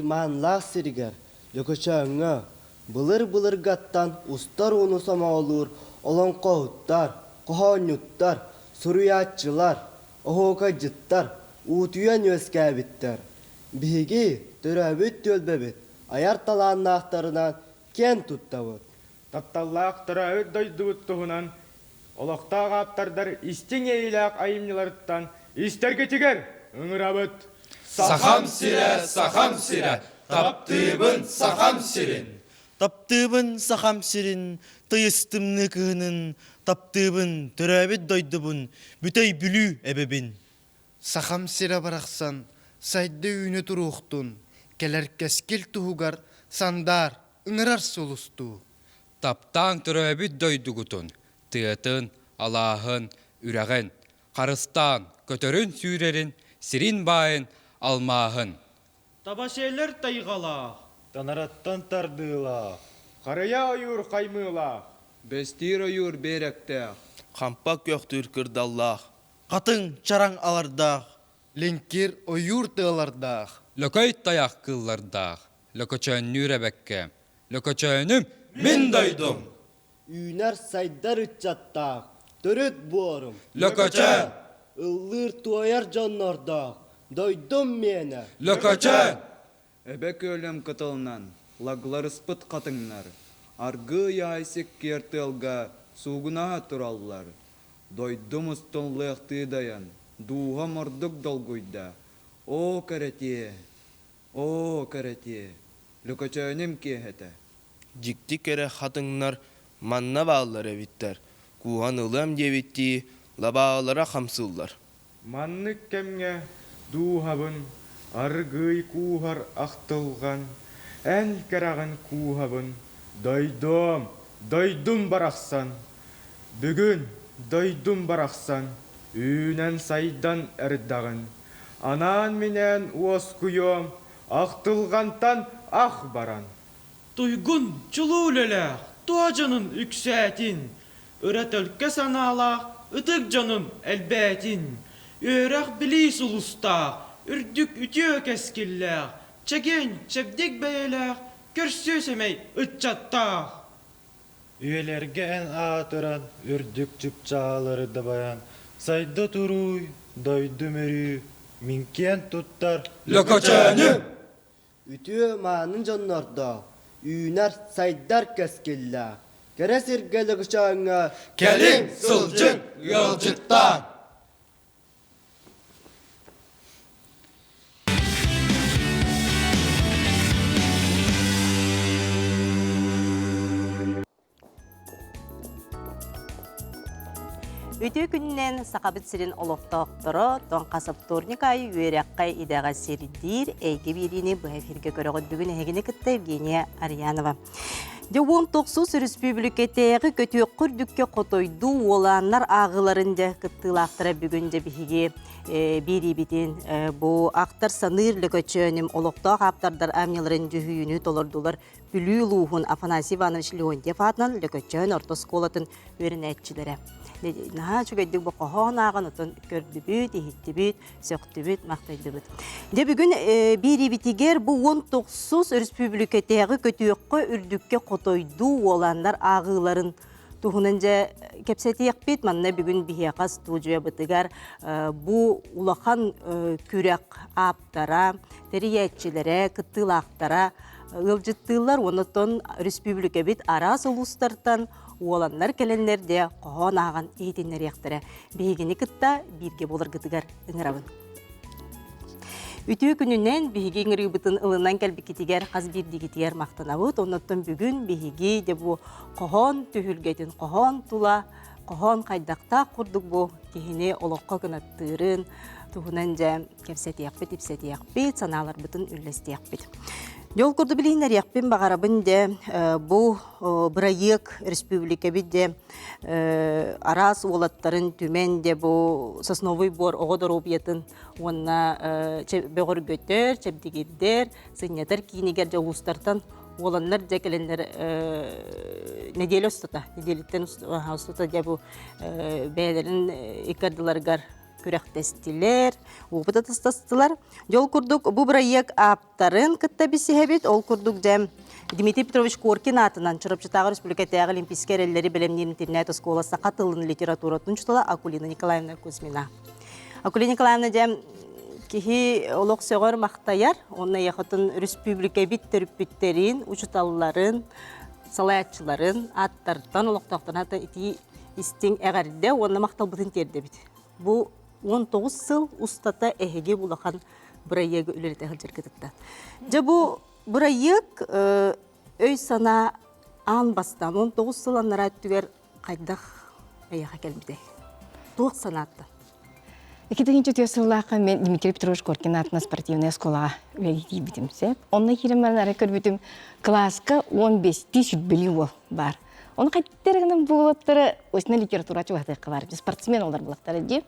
маанылаах сиригэр, Лөкөчөөҥҥө, былыр-былыргаттан устар ууну сомоҕолуур олоҥхоһуттар, хоһоонньуттар, суруйааччылар, оһуокайдьыттар уутуйан үөскээбиттэр. Биһиги төрөөбүт түөлбэбит айар талааннаахтарынан киэн туттабыт. Тапталлаах төрөөбүт дойдубут туһунан олохтоох ааптардар истиҥ иэйиилээх айымньыларыттан истэргитигэр ыҥырабыт. Сахам сирэ, Сахам сирэ, таптыыбын Сахам сирин! Таптыыбын Сахам сирин, тыйыс тымныы кыһынын, таптыыбын төрөөбүт дойдубун, Бүтэй Бүлүү эбэбин. Сахам сирэ барахсан, сайда-үүнэ туруохтун, кэлэр кэскил туһугар сандаар, ыҥырар сулустуу. Таптаан төрөөбүт дойдугутун, тыатын, алааһын, үрэҕин, харыстаан, көтөрүн-сүүрэрин, сирин баайын, алмааһын. Табашелер тайҕалаах, Танараттан тардыылаах, Харыйа ойуур хаймыылаах, Бэстиир ойуур биэрэктээх, Хампа көхтүүр кырдаллаах, Хатыҥ чараҥ алардаах, Лиҥкир ойуур тыалардаах, Лөкөй тайах кыыллардаах, Лөкөчөөннүүр эбэккэ, Лөкөчөөнүм мин дойдум! Үүнэр-сайдар ыччаттаах, төрүт буорум. Лөкөчөөн! Ыллыыр-туойар дьоннордоох, дойдум миэнэ. Лөкөчөөн! Эбэ күөлүм кытылынан лагларыспыт хатыҥнар, аргыый аай сиккиэр тыалга суугунаһа тураллар. Дойдум устун лыахтыы дайан, дууһам ордук долгуйда. Оо, кэрэтиэ, оо, кэрэтиэ, Лөкөчөөнүм киэһэтэ. Дьикти кэрэ хатыҥнар манна бааллар эбиттэр, кууһан ылыам диэбиттии лабаалара хамсыыллар. Маннык кэмҥэ дууһабын аргыый кууһар ахтылҕан, эн кэрэҕин кууһабын, дойдуом, дойдум барахсан. Бүгүн дойдум барахсан үүнэн-сайдан эрдэҕин, анаан-минээн уоскуйуом, ахтылҕантан ах баран. Туйгун чулуу үлэлээх, туһа дьонун үксээтин, ыра төлкө санаалаах ытык дьонун элбээтин, үөрэх-билии сулустаах, үрдүк үтүө кэскиллээх, чэгиэн, чэбдик бэйэлээх, көрсүө сэмэй ыччаттаах. Үйэлэргэ эн аатыран, үрдүк чыпчаалары дабайан, сайда турууй, дойдум өрүү, мин киэн туттар Лөкөчөөнү! Үтүө мааны дьоннордоох, үүнэр, сайдар кэскиллээх, кэрэ сиргэ Лөкөчөөҥҥө Кэлиҥ, сылдьыҥ, ыалдьыттааҥ! Үтүө күнүнэн Сахабыт сирин олохтоохторо Тоҥхас вторник аайы үөрэххэ идэҕэ сирдиир эйгэ биэриини быһа эфиргэ көрөҕүт бүгүн эһигини кытта Евгения Арьянова. Дьэ уон тохсус өрөспүүбүлүкэтээҕи көтүөххэ үрдүккэ хотойдуу уолааннар ааҕыыларын дьэ кыттыылаахтара бүгүн дьэ биһиги биэриибитин бу ахтар саныыр лөкөчөөнүм олохтоох ааптардар айымньыларын дьүһүйүүнү толордулар Бүлүү улууһун Афанасий Иванович Леонтьев аатынан Лөкөчөөн орто оскуолатын үөрэнээччилэрэ. Наһаа үчүгэйдик бу хоһоон ааҕан отон көрдүбүт, иһиттибит, сөхтүбүт, махтайдыбыт. Дьэ бүгүн биэриибитигэр бу 19 өрөспүүбүлүкэтээҕи көтүөххэ үрдүккэ хотойдуу уоланнар ааҕыыларын туһунан дьэ кэпсэтиэхпит. Манна бүгүн биһиэхэ студиябытыгар бу улахан күрэх ааптара, тэрийээччилэрэ, кыттыылаахтара ыалдьыттыыллар уонна оттон республикабыт араас улуустартан уоланнар кэлэннэр дьэ хоһоон ааҕан иһитиннэриэхтэрэ. Биһигини кытта бииргэ буоларгытыгар ыҥырабын. Үтүө күнүнэн биһиги ыҥырыыбытын ылынан кэлбиккитигэр хас биирдиигитигэр махтанабыт. Оннуттан бүгүн биһиги дьэ бу хоһоон түһүлгэтин хоһоон тула хоһоон хайдахтаах курдук бу киһини олоххо кынаттыырын туһунан дьэ кэпсэтиэхпит, ипсэтиэхпит, санааларбытын үллэстиэхпит. Дьол курдук билиһиннэриэхпин баҕарабын дьэ бу бырайыак республикабит дьэ араас уолаттарын түмэн дьэ бу сосновый бор оҕо доруобуйатын уонна бөҕөргөтөр, чэбдигирдэр, сынньатар киинигэр дьэ улуустартан уоланнар дьэ кэлэннэр нэдиэлэ устата, нэдиэлэттэн устата дьэ бу бэйэлэрин икки ардыларыгар. күрэхтэстилэр, опыт атастастылар. Дьол курдук бу бырайыак ааптарын кытта билсиһэбит. Ол курдук дьэ Дмитрий Петрович Коркин аатынан Чурапчытааҕы республикатааҕы олимпийскай эрэллэри бэлэмниир интернет-оскуола саха тылын литературатын учуутала Акулина Николаевна Кузьмина. Акулина Николаевна дьэ киһи олох сөҕөр махтайар, онно яхатын республикабит төрүппүттэрин, учуталларын, салайааччыларын ааттартан олохтоохтон хата итии истиҥ эҕэрдэ уонна махталбытын тиэрдэбит. Бу 19 сыл устата эһиги улахан бырайыагы үлэлэтэ сылдьаргытыттан. Дьэ бу бырайыак өй-санаа аан бастаан 19 сыл анараа өттүгэр хайдах эйиэхэ кэлбитэй? Туох санааттан? 2004 сыллаахха мен Дмитрий Петрович Коркин аатынан спортивная школаҕа үлэлии тиийбитим сөп. Онно киирэн баран арай көрбүтүм кылааска 15-ти сүрбэлии уол баар. Ону хайдах гынан буолаттара осна литература чугаһатыахха баар спортсмен олар булактара дии.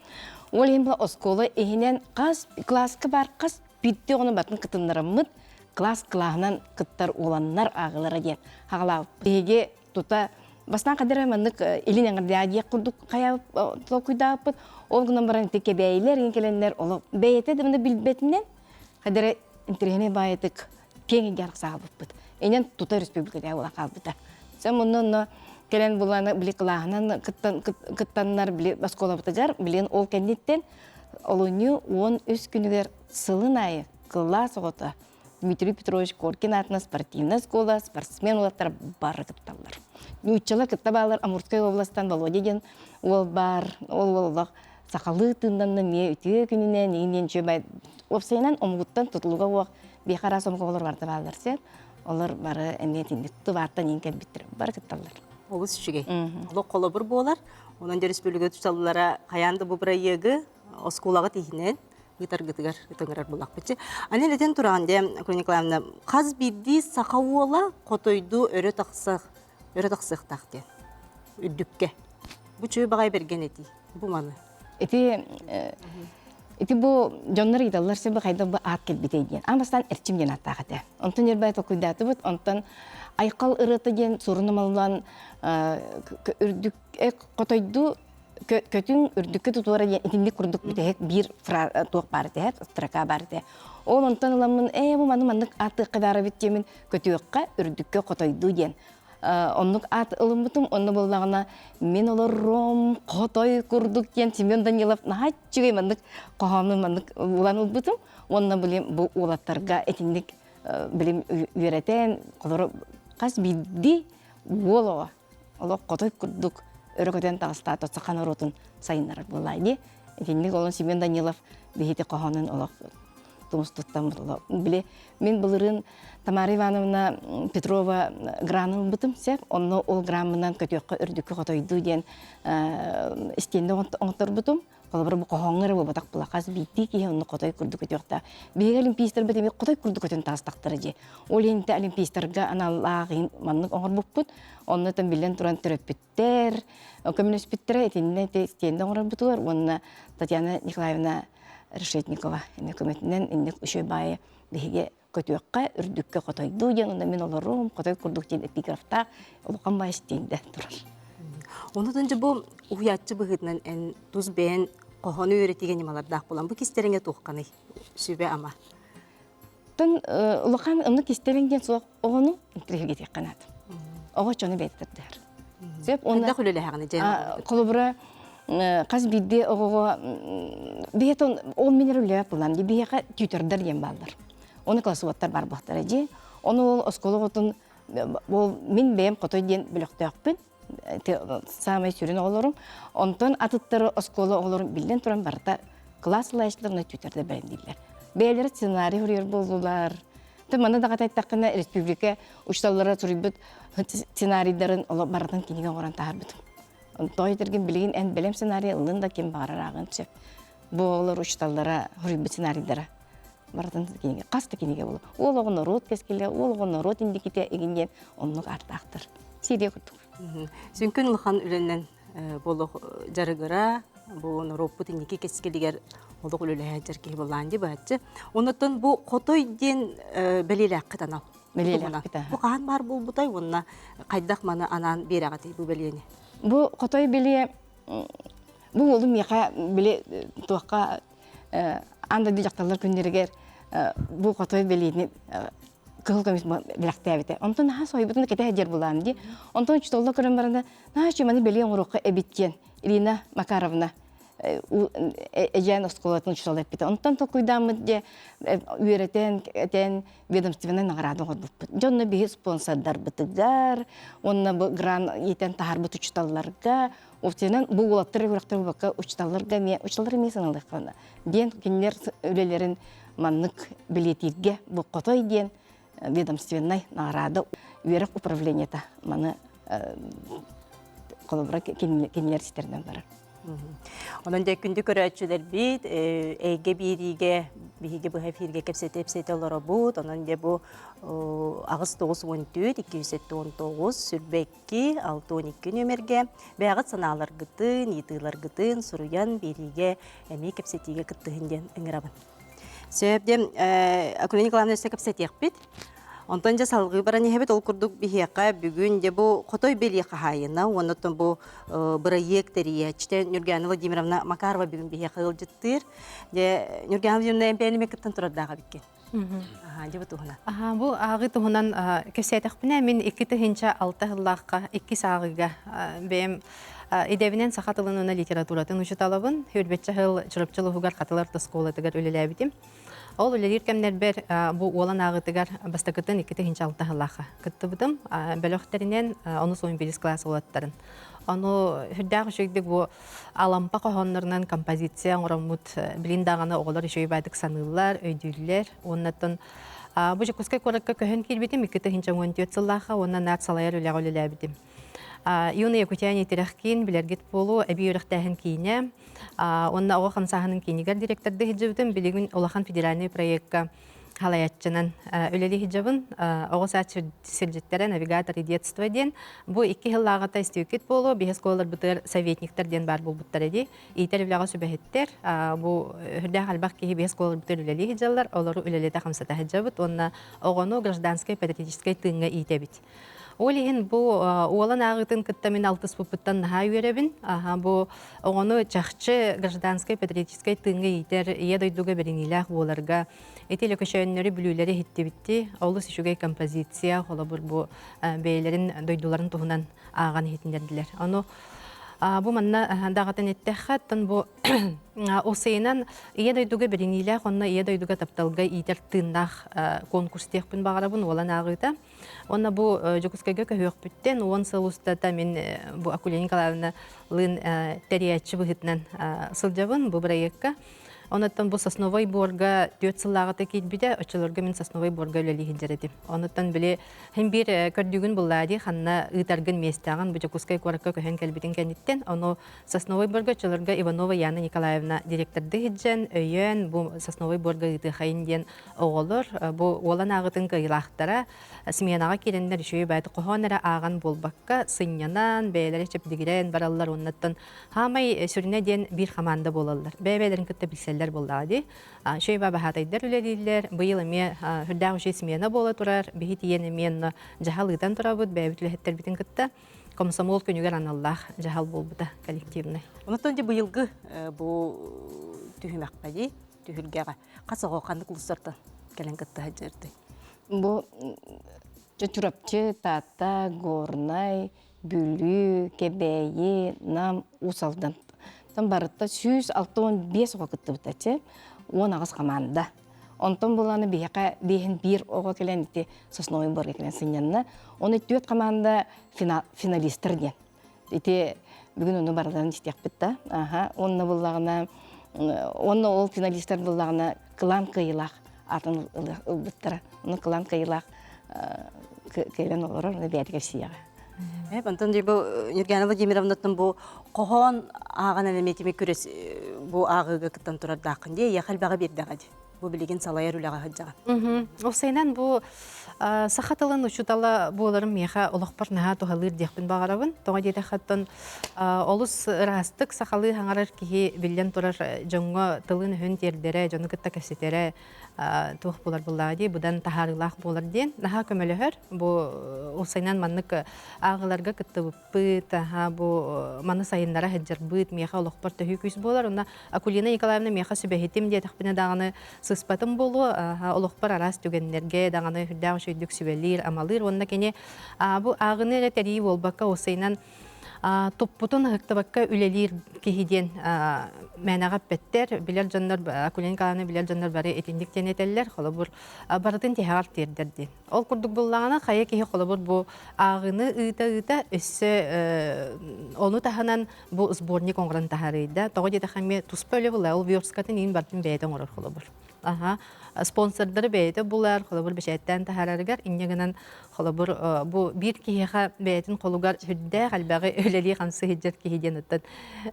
Ол иһин була оскуола иһинэн хас кылааска баар хас биирдэ оҕону батын кытыннараммыт класс кылааһынан кыттар уоланнар ааҕылара диэн хаҕалаабыппыт. Биһиги тута бастаан хадара маннык илин эҥэрдээ диэх курдук хайа толкуйдаабыппыт. Ол гынан баран ити кэбээйилэр иҥ кэлэннэр олох бэйэтэ да билбэтинэн хадара интэриэһинэй баайытык киэҥ эйгэ арахсаабыппыт. Инэн тута республикаҕа буолан хаалбыта. Сен мунна онно кэлэн булана били кылааһынан кыттаннар били оскуолабытыгар билин ол кэнниттэн олунньу 13 күнүгэр сылын аайы кылаас оҕото Дмитрий Петрович Коркин аатынан спортивная школа спортсмен уолаттар бары кытталлар. Нууччалар кытта баалар Амурскай областан Володя диэн уол баар, ол уол олох сахалыы тыыннанна эмиэ үтүө күнүнэн иинин үчүгэй уопсайынан омугуттан тутулуга уох биэхэ араас омук оҕолор барыта бааллар сен олор бары эмиэ итинник тубааттан иин кэлбиттэр бары кытталлар. Олус үчүгэй. Олох холобур буолар. Онон республика туталлара хайаан да бу бырайыагы оскуолаҕа тиһинэн ыытаргытыгар ытыҥырар буллахпыт. Аны этэн тураҕын дьэ, Акулина Николаевна, хас биирдии саха уола хотойду өрө тахсах, өрө тахсыахтаах диэн. Үрдүккэ. Бу чүө баҕай бэргэн этии. Бу маны. Ити ити бу дьоннор ыйыталлар себе хайда бу аат кэлбитэй диэн. Аан бастаан Эрчим диэн ааттаах этэ. Онтон Ербай толкуйдаатыбыт, онтон Айхал ырыата диэн сурунумаллан үрдүк хотойду көтүҥ үрдүккэ тутуора диэн итинник курдук бүтэһик биир туох баар этэ строка баар этэ ол онтон ыламмын ээ бу маны маннык ааттыахха баар эбит диэмин көтүөххэ үрдүккэ хотойдуу диэн оннук аат ылыммытым онно буоллаҕына мин олорром хотой курдук диэн Семен Данилов наһаа үчүгэй маннык хоһоонун маннык улан ылбытым уонна билим бу уолаттарга итинник билим үөрэтэн холору хас биирдии уол оҕо олох хотой курдук өрө көтөн таҕыстаата саха норуотун сайыннарар буоллаа дии. Итинник олон Семен Данилов биһити хоһоонун олох тумус туттаммыт олох. Били мин былырыын Тамара Ивановна Петрова гран ылбытым сеп, онно ол граммынан көтүөххэ үрдүккэ хотойдуу диэн истиэнде оҥотторбутум. Холобура бу хоһооҥҥо эрэ буолбатах була хас биирдии киһи онно хотой курдук көтүөхтээх. Биһиги олимпийстарбыт эмиэ хотой курдук көтөн таастахтара дии. Ол иһин олимпийстарга аналлаах маннык оҥорбуппут. Онно там биллэн туран төрөппүттэр көмөлөспүттэрэ итиннэ ити стенде оҥорорбутугар уонна Татьяна Николаевна Решетникова эмиэ көмөтүнэн инник үчүгэй баайы биһиги көтүөххэ үрдүккэ хотойдуу диэн онно мин олоруом хотой курдук диэн эпиграфтаах улахан баай стенде турар. Онутун дьэ бу уһуйааччы быһыытынан эн тус бэйэн хоһоону үөрэтиигэ ньымалардаах буолан бу кистэриҥэ туохханый сүбэ-ама? Тон улахан онно кистэлэҥ диэн суох оҕону интириэһиргэтиэххэ наада. Оҕо чону бэйэтэ тардыһар. Сөп уонна үлэлэһэҕин дьэ холобура хас биирдии оҕоҕо биһиэтэ ол мин эрэ үлэлээбэт буоллаам дии биһиэхэ тьютордар диэн бааллар. Оны классоводтар бар буолтара дии. Ону ол оскуола оҕотун ол мин бэйэм хотой диэн бөлөхтөөхпүн. Саамай сүрүн оҕолорум. Онтон атыттары оскуола оҕолорун биллэн туран барыта класс салайааччыларына тьютордар бэлэмнииллэр. Бэйэлэрэ сценарий суруйар буоллулар. Ты манна даҕата эттэххинэ республика учууталлара суруйбут сценарийдарын олох барытын кинигэ оҥорон таһаарбытым. Тоҕо этэргин билигин эн бэлэм сценарий ыллын да ким баҕарар ааҕыан сөп. Бу оҕолор учууталлара суруйбут сценарийдара барытын кинигэ хас да кинигэ буолар. Уол оҕо норуот кэскилэ, уол оҕо норуот индикитэ игин диэн оннук ааттаахтар. Сириэ курдук. Сүҥкүн улахан үлэнэн болох дьарыгыра, бу норуоппут инники кэскилигэр олох үлэлэһээччэр киһи буоллаан дии бааччы. Оннуттан бу хотой диэн бэлиэлээххит анал. Бэлиэлээхпит Бу хаһан баар буолбутай уонна хайдах маны анаан биэрэҕитий бу бэлиэни? Бу хотой бэлиэ. Бу уолум миэхэ били туохха аан дойду дьахталлар күннэригэр бу хотой бэлиэни кыһыл көмүс бэлэхтээбитэ. Онтон наһаа соһуйбутун кэтэ сылдьар булаам дии. Онтон учууталла көрөн баран наһаа үчүгэй бэлиэ оҥоруохха эбит диэн Ирина Макаровна Эдьээн оскуолатын учуутала эппитэ. Онтон толкуйдааммыт дьэ үөрэтэн, этэн ведомственнай наҕараада оҥорбуппут. Дьэ онно биһи спонсордарбытыгар, уонна бу грант иитэн таһаарбыт учууталларга, уопсайынан бу уолаттар үөрэхтэр буолбакка учууталларга эмиэ учууталлар эмиэ сыаналыахха диэн кинилэр үлэлэрин маннык бэлиэтииргэ бу хотой диэн ведомственнай наҕараада үөрэх управлениета маны холобура кинилэр ситэринэн барар. Онон дьэ күндү көрөөччүлэрбит эйгэ биэриигэ биһиги быһа эфиргэ кэпсэтэ-ипсэтэ олоробут. Онон дьэ бу 8 94 279 22 62 нүөмэргэ бэйэҕит санааларгытын, ыйытыыларгытын суруйан биэриигэ эмиэ кэпсэтиигэ кыттыһын диэн ыҥырабын. Сөп диэн Акулина Николаевна өссө кэпсэтиэхпит. Онтон дьэ салгыы баран иһэбит. Ол курдук биһиэхэ бүгүн дьэ бу Хотой бэлиэ хаһаайына уонна оттон бу бырайыак тэрийээччитэ Нюргана Владимировна Макарова бүгүн биһиэхэ ыалдьыттыыр. Дьэ Нюргана Владимировна эмпээн кыттан турардаах эбиккин. Аха, дьэ бу туһунан. Аха, бу ааҕыы туһунан кэпсээтэхпинэ, мин 2006 сыллаахха иккис ааҕыыга бэйэм идэбинэн саха тылын уонна литературатын учууталабын. Хүрбэччэ сыл Чурапчы улууһугар Хатылы орто оскуолатыгар үлэлээбитим. Ол үлэлиир кэмнэрбэр бу уолан ааҕыытыгар бастакытын 2006 сыллаахха кыттыбытым. Бөлөхтөрүнэн онус уон биирис кылаас уолаттарын. Ону сүрдээх үчүгэйдик бу Алампа хоһооннорунан композиция оҥороммут билин даҕаны оҕолор үчүгэй баайдык саныыллар, өйдүүллэр. Уоннаттан бу Дьокуускай куоракка көһөн киирбитим 2014 сыллаахха уонна НАД салайар үлэҕэ үлэлээбитим. Юные якутяне тирэх киин билэргит буолуо эбии үөрэхтээһин киинэ уонна оҕо хамсааһынын киинигэр директордыы сылдьыбытым. Билигин улахан федеральнай проекка халайаччынан үлэлии сылдьабын. Оҕо саад сирдьиттэрэ навигаторы детства диэн. Бу икки сыллааҕыта истибиккит буолуо, биһи оскуолаларбытыгар советниктар диэн баар буолбуттар дии. Иитэр үлэҕэ сүбэһиттэр. Бу үрдээх элбэх киһи биһи оскуолаларбытыгар үлэлии сылдьаллар, олору үлэлэтэ хамсата сылдьабыт уонна оҕону гражданскай патриотическай тыыҥҥа иитэбит. Ол иһин бу уолан ааҕыытын кытта мин алтыспыппыттан наһаа үөрэбин. Бу оҕону чахчы гражданскай патриотическай тыыҥҥа иитэр, ийэ дойдуга бэриниилээх буоларга ити лөкөчөөннөрү бүлүүлэри иһиттибитти. Олус үчүгэй композиция, холобур бу бэйэлэрин дойдуларын туһунан ааҕан иһитиннэрдилэр. Ону бу манна даҕатан эттэххэ, оттон бу Усейынан Ийэ дойдуга бэриниилээх уонна Ийэ дойдуга тапталга иитэр тыыннаах конкурс диэхпин баҕарабын уолан ааҕыыта. Уонна бу Дьокуускайга көһүөхпүттэн уон сыл устата мин бу Акулина Николаевна лыын тэрийээччи быһыытынан сылдьабын бу бырайыакка. Онуттан бу Сосновой Борга түөрт сыллааҕыта киирбитэ, оччолорго мин Сосновой Борга үлэлии сылдьар этим. Онуттан били һин биир көрдүүгүн буллаа дии, ханна ыытаргын миэстэҕин бу Дьокуускай куоракка көһөн кэлбитин кэнниттэн, ону Сосновой Борга оччолорго Иванова Яна Николаевна директордыы сылдьан, өйөөн бу Сосновой Борга ыытыахайын диэн оҕолор бу уолан ааҕытын кыайыылаахтара сменаҕа киирэннэр үчүгэй баайты хоһоон эрэ ааҕан буолбакка сынньанан бэйэлэрэ чэбдигирэн бараллар уоннаттан хаамай сүрүнэ диэн биир хамаанда буолаллар бэйэ-бэйэлэрин кытта билсэллэр буоллаҕа дии үчүгэй баһаатайдар үлэлииллэр быйыл эмиэ сүрдээх үчүгэй смена буола турар биһи тиийэн эмиэ онно дьаһал ыытан турабыт бэйэбит үлэһиттэрбитин кытта комсомол күнүгэр аналлаах дьаһал буолбута коллективный. Онтон дьэ быйылгы бу түһүмэххэ дии түһүлгэҕэ хас оҕо ханнык улуустартан кэлэн кытта сылдьардый? Бу Чурапчы, Таатта, Горнай, Бүлүү, Кэбээйи, Нам, Уус Алдан барыта 165 оҕо кыттыбыта чэ 18 хамаанда. Онтон буланы биһиэхэ биэһин биир оҕо кэлэн ити Сосновый Борга кэлэн сынньанна. Оны түөрт команда финалистар диэн. Ити бүгүн ону барыларын истиэхпит да. Аха, онно буллаҕына, онно ол финалистар буллаҕына кылаан кыайыылаах атын ылбыттара. Ону кылаан кыайыылаах кэлэн олорор, ону бэйэтэ кэпсиэҕэ. Э, онтон бу Нюргана Владимировнаттан бу хоһоон ааҕан элеметими күрэс бу ааҕыыга кыттан турардааххын дии, эйиэхэ элбэҕи биэрдэҕэ дии. Бу билигин салайар үлэҕэ сылдьаҕын. Уопсайынан бу. Саха тылын учуутала буоларым миэхэ олохпор наһаа туһалыыр диэхпин баҕарабын. Тоҕо диэтэххэ олус ыраастык сахалыы хаҥарар киһи биллэн турар дьоҥҥо тылын-өһүн тиэрдэрэ, дьону кытта кэпсэтэрэ туох буолар буоллаҕа дии, быдан таһаарыылаах буолар диэн наһаа көмөлөһөр. Бу уопсайынан маннык ааҕыыларга кыттыбыппыт, аһа бу маны сайыннара сылдьарбыт миэхэ олохпор төһүү күүс буолар. Онно Акулина Николаевна миэхэ сүбэһитим диэтэхпинэ даҕаны сыспатым буолуо, олохпор араас түгэннэргэ даҕаны сүрдээх үчүгэйдик сүбэлиир, амалыыр уонна кини бу ааҕыны эрэ тэрийии буолбакка уопсайынан туппутун ыһыктыбакка үлэлиир киһи диэн мээнэҕэ эппэттэр. Билэр дьоннор, Акулина Николаевна билэр дьоннор бары итинник диэн этэллэр. Холобур, барытын тиһэҕэр тиэрдэр диэн. Ол курдук буллаҕына, хайа киһи холобур бу ааҕыны ыыта-ыыта өссө ону таһынан бу сборник оҥорон таһаарыйда. Тоҕо диэтэххэ эмиэ туспа үлэ була. Ол версткатын иин бартын бэйэтэ оҥорор холобур. Аха. Спонсордары бэйэтэ булар, холобур бэчээттээн таһаарарыгар инньэ гынан холобур бу биир киһиэхэ бэйэтин холугар сүрдээх элбэҕи үлэлии-хамсыы сылдьар киһи диэн оттон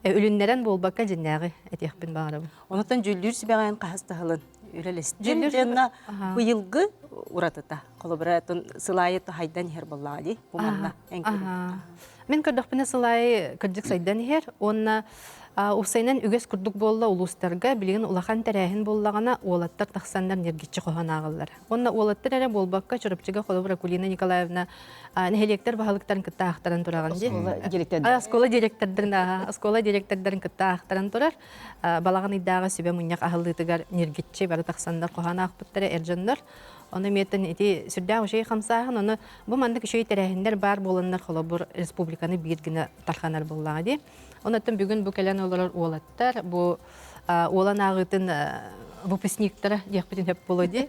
үлүннэрэн буолбакка дьиннээҕи этиэхпин баҕарабын. Онтон дьүүллүүр сүбэҕин хаһыс таһылын үлэлэстим дьонно быйылгы уратыта. Холобура сыл аайы хайдан иһэр буоллаҕа дии бу манна Мин көрдөхпүнэ сыл аайы кырдьык сайдан иһэр уонна уопсайынан үгэс курдук буолла улуустарга билигин улахан тэрээһин буоллаҕына уолаттар тахсаннар ньиргиччи хоһоон ааҕаллар. Уонна уолаттар эрэ буолбакка Чурапчыга холобур Акулина Николаевна нэһилиэктэр баһылыктарын кытта аахтаран тураҕын дии. Оскуола директордарын оскуола директордарын кытта аахтаран турар. Балаҕан ыйдааҕы сүбэ мунньах аһыллыытыгар ньиргиччи бары тахсаннар хоһоон аахпыттара эр дьоннор. Ону эмиэтэн ити сүрдээх үчүгэй хамсааһын, ону бу маннык үчүгэй тэрээһиннэр баар буоланнар холобур республиканы биир гына тарханар буоллаҕа дии. Онон бүгүн бу кэлэн олорор уолаттар бу уолан ааҕыытын выпускниктара диэхпитин сөп буолуо дии.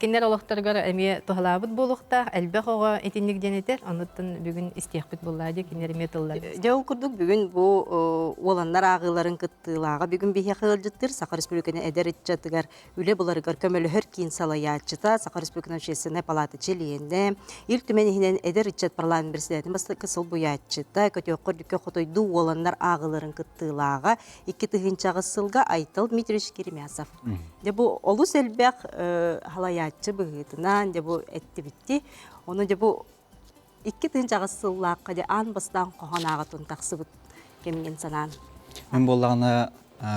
Кинилэр олохторугар эмиэ туһалаабыт буолуохтаах, элбэх оҕо итинник диэн этэр. Онуттан бүгүн истиэхпит буоллаа дии, кинилэр эмиэ тыллар. Дьэ ол курдук бүгүн бу уоланнар ааҕыыларын кыттыылааҕа бүгүн биһиэхэ ыалдьыттыыр Саха Республикатын эдэр ыччатыгар үлэ буларыгар көмөлөһөр киин салайааччыта, Саха Республикатын Общественнай палата чилиэнэ, Ил Түмэн иһинэн эдэр ыччат парламент председателин бастакы солбуйааччыта, көтүөххэ үрдүккэ хотойдуу уоланнар ааҕыыларын кыттыылааҕа, 2008 сылга Айтал Дмитриевич Керемясов. Дьэ бу олус элбэх салайааччы быһыытынан дьэ бу эттибитти. Ону дьэ бу 2008 сыллаахха дьэ аан бастаан хоһоон ааҕытын тахсыбыт кэмҥин санаан. Мин буоллаҕына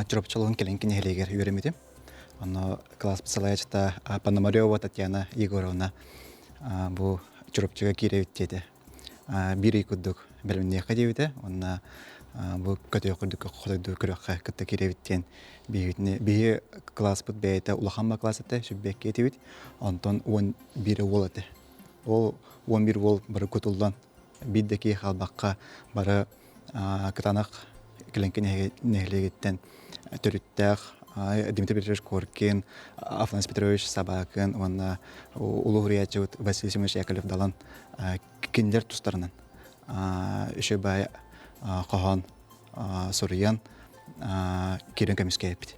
Чурапчылыын кэлин нэһилиэгэр үөрэммитим. Онно класс салайааччыта Пономарева Татьяна Егоровна бу Чурапчыга киирэбит диэтэ. Биир ый курдук бэлэмниэххэ диэбитэ. Уонна бу көтүөх курдук хотойдуу көрүөххэ кытта киирэбит диэн биһигитини биһи класспыт бэйэтэ улахан ба класс этэ, сүббэккэ этибит. Онтон 11 уол этэ. Ол 11 уол бары кутуллан биир да киһи хаалбакка бары кытаанах Килэҥки нэһилиэгиттэн төрүттээх Дмитрий Петрович Коркин, Афанасий Петрович Собакин уонна улуу суруйааччыбыт Василий Семенович Яковлев Далан кинилэр тустарынан үчүгэй баай хоһоон суруйан киирэн көмүскээбиппит.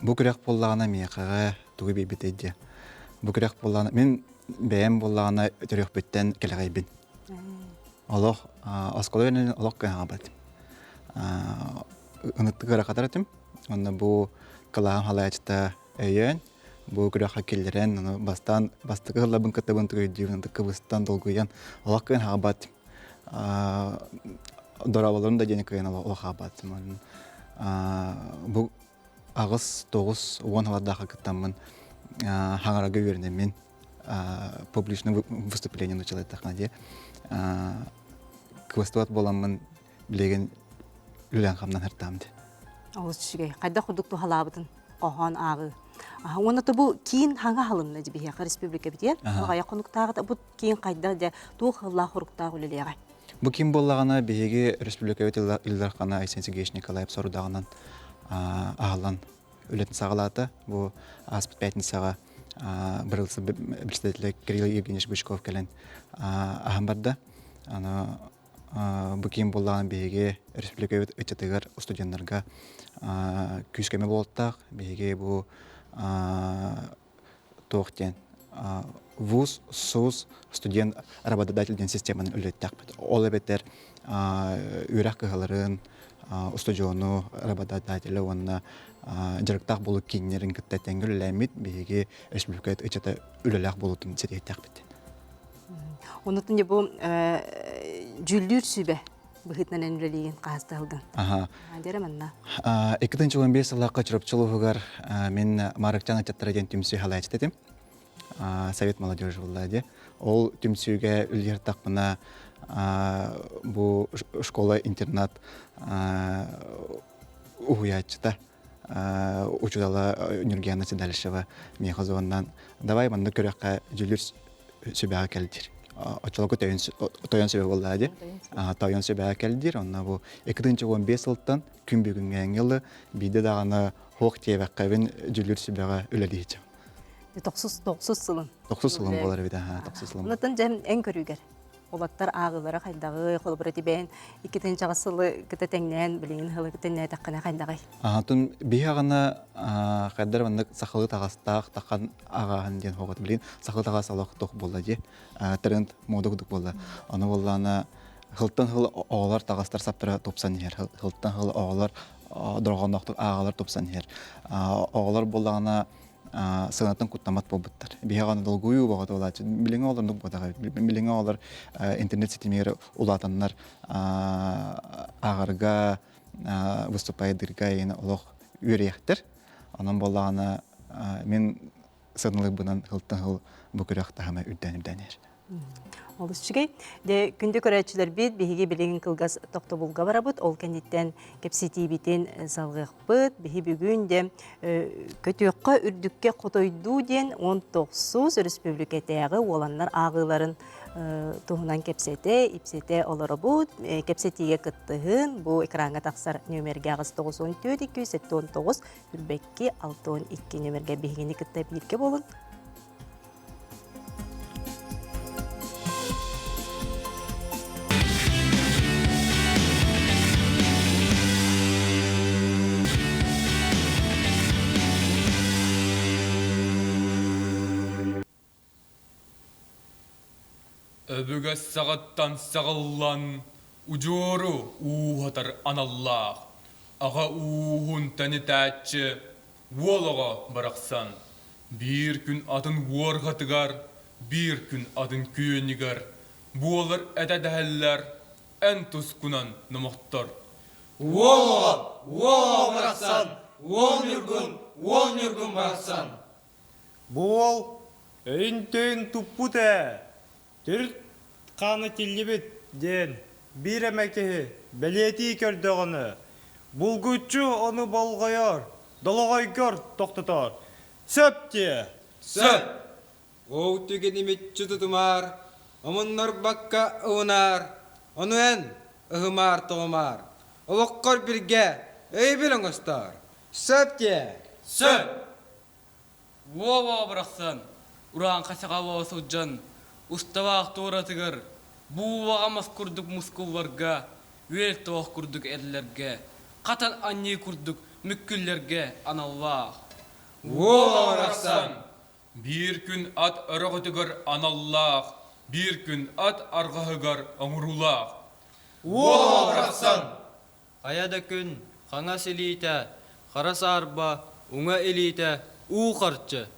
Бу күрэх буоллаҕына миэхэҕэ тугу биэрбитэй диэ. Бу күрэх буоллаҕына мин бэйэм буоллаҕына төрүөхпүттэн кэлэҕэйбин. Олох оскуола үөрэнэн олох кыһаҕабат. Ыныттык ыарахатар этим. Онно бу кылааһым халаачыта өйөөн, бу күрэххэ киллэрэн, ону бастаан бастакы сылларбын кыттабын өйдүүбүн, кыбыстан, долгуйан олох кыайан хаҕабат. Дорооболорум да диэни кыайан олох хаҕабат. Бу 8, 9, 10 сыллардаахха кыттаммын хаҥарарга үөрэнэммин публичное выступление начала эттэххинэ дии кыбыстыбат буоламмын билигин үлээн хамнан һыртаам дии. Олус үчүгэй. Хайдах курдук туһалаабытын хоһоон ааҕыы. Уонна бу киин хаҥа халынна биһиэхэ республикабытыгар. Аҕыйах хонуктааҕыта бу киин хайдах дьэ туох ыаллаах хоруктаах үлэлиэҕэ? Бу ким буоллаҕына биһиги республикабыт Ил Дархана Айсен Сергеевич Николаев сорудаҕынан аһыллан үлэтин саҕалаата. Бу ааспыт пятницаҕа бырылсы председателэ Кирилл Евгеньевич Бычков кэлэн аһан барда. Аны бу киин буоллаҕына биһиги республикабыт ыччатыгар студеннарга күүс-көмө буолуохтаах. Биһиги бу туох диэн вуз, СУЗ, студент работодатель диэн системаны үлэлэттэхпит. Ол эбэтэр үөрэх кыһаларын, устудьуону работодателя уонна дьарыктаах буолуу кииннэрин кытта тэҥҥэ үлэлээммит биһиги республика ыччата үлэлээх буолуутун ситиһиэхтээхпит. Онутун дьэ бу дьүүллүүр сүбэ быһыытынан үлэлиигин хаһыстаһылгын. Аха. Дьэрэ манна. 2015 сыллаахха Чурапчы улууһугар мин Марыкчан ыччаттара диэн түмсүү халаачыт этим. Совет молодежи буолла дии. Ол түмсүүгэ үлэлиир тахпына бу школа-интернат уһуйааччыта учуутала Нюргиана Седалищева миэхэ звоннаан давай манна көрүөххэ дьүүллүүр сүбэҕэ кэл диир. Оччолорго тойон сүбэ буоллаа дии. Тойон сүбэҕэ кэл диир. Онно бу 2015 сылтан күн бүгүҥҥээҥҥи ылы биирдэ даҕаны хуох диэбэккэбин дьүүллүүр сүбэҕэ үлэлиһичим. Тохсус тохсус сылын. Тохсус сылын буолар эбит аха тохсус сылын. Онтон дьэ эн көрүүгэр Улаттар ааҕыылара хайдаҕый, холобура тибээн иккитинчэҕэ сылы кыта тэҥнээн, билигин сылы тэҥнээтэххинэ хайдаҕый? Атын биһи аҕана хайдар маннык сахалыы таҕастаах тахан аҕааһын диэн хоҕот билин сахалыы таҕас олох туох буолла дии тренд мода курдук буолла. Ону буоллаана хылтан хыл оҕолор таҕастар саптара тупсан иһэр. Хылтан хыл оҕолор дорҕоонноохтук ааҕалар тупсан иһэр. Оҕолор буоллаҕына сыанаттан куттаммат буолбуттар. Биһиэхэ аны долгуйуу бөҕөтө буолааччы. Билиҥҥи оҕолор оннук буолбатах эбит. Билиҥҥи оҕолор интернет ситимигэр улаатаннар ааҕарга, выступайдыырга эйиэнэ олох үөрүйэхтэр. Онон буоллаҕына мин сыаналыырбынан сылтан сыл бу күрэх таһыма үрдээн үрдээн иһэр. Олус үчүгэй. Дьэ, күндү көрөөччүлэрбит, биһиги билигин кылгас тохтобулга барабыт. Ол кэнниттэн кэпсэтиибитин салҕыахпыт. Биһи бүгүн дьэ көтүөххэ үрдүккэ хотойдуу диэн 19 өрөспүүбүлүкэтээҕи уоланнар ааҕыыларын туһунан кэпсэтэ, ипсэтэ олоробут. Кэпсэтиигэ кыттыһын. Бу экраҥҥа тахсар нүөмэргэ 894 279 үрбэкки 62 нүөмэргэ биһигини кытта бииргэ буолун. Өбүгэ саҕаттан саҕыллан удьуору ууһатар аналлаах, аҕа ууһун тэнитээччи уол оҕо барахсан биир күн атын уорҕатыгар, биир күн атын күөнүгэр буолар этэ дэһэллэр эн тускунан номохтор. Уол оҕо, уол оҕо барахсан, уол ньургун, уол ньургун барахсан. Бу уол өйүн-төйүн туппут ээ, төрүт хаана тиллибит диэн биир эмэ киһи бэлиэтии көрдөҕүнэ, булгуччу ону болҕойор, долоҕойгор тохтотоор. Сөп диэ? Сөп! Ол түгэни мүччү тутумаар, омуннарбакка ылынаар, ону эн ыһымаар-тоҕумаар, олоххор биргэ өйөбүл оҥостоор. Сөп диэ? Сөп! Уо-уо барахсан, урааҥха саҕалыы сылдьан, усталаах туоратыгар, буулаҕа мас курдук мускулларга, үөл туох курдук эрлэргэ, хатан анньыы курдук мүккүллэргэ аналлаах. Уо-уо барахсан, Биир күн ат өрөҕөтүгэр аналлаах, биир күн ат арҕаһыгар оҥоруулаах. Уо-уо барахсан, Хайа да күн хаҥас илиитэ, хара саарба, уҥа илиитэ уу харчы.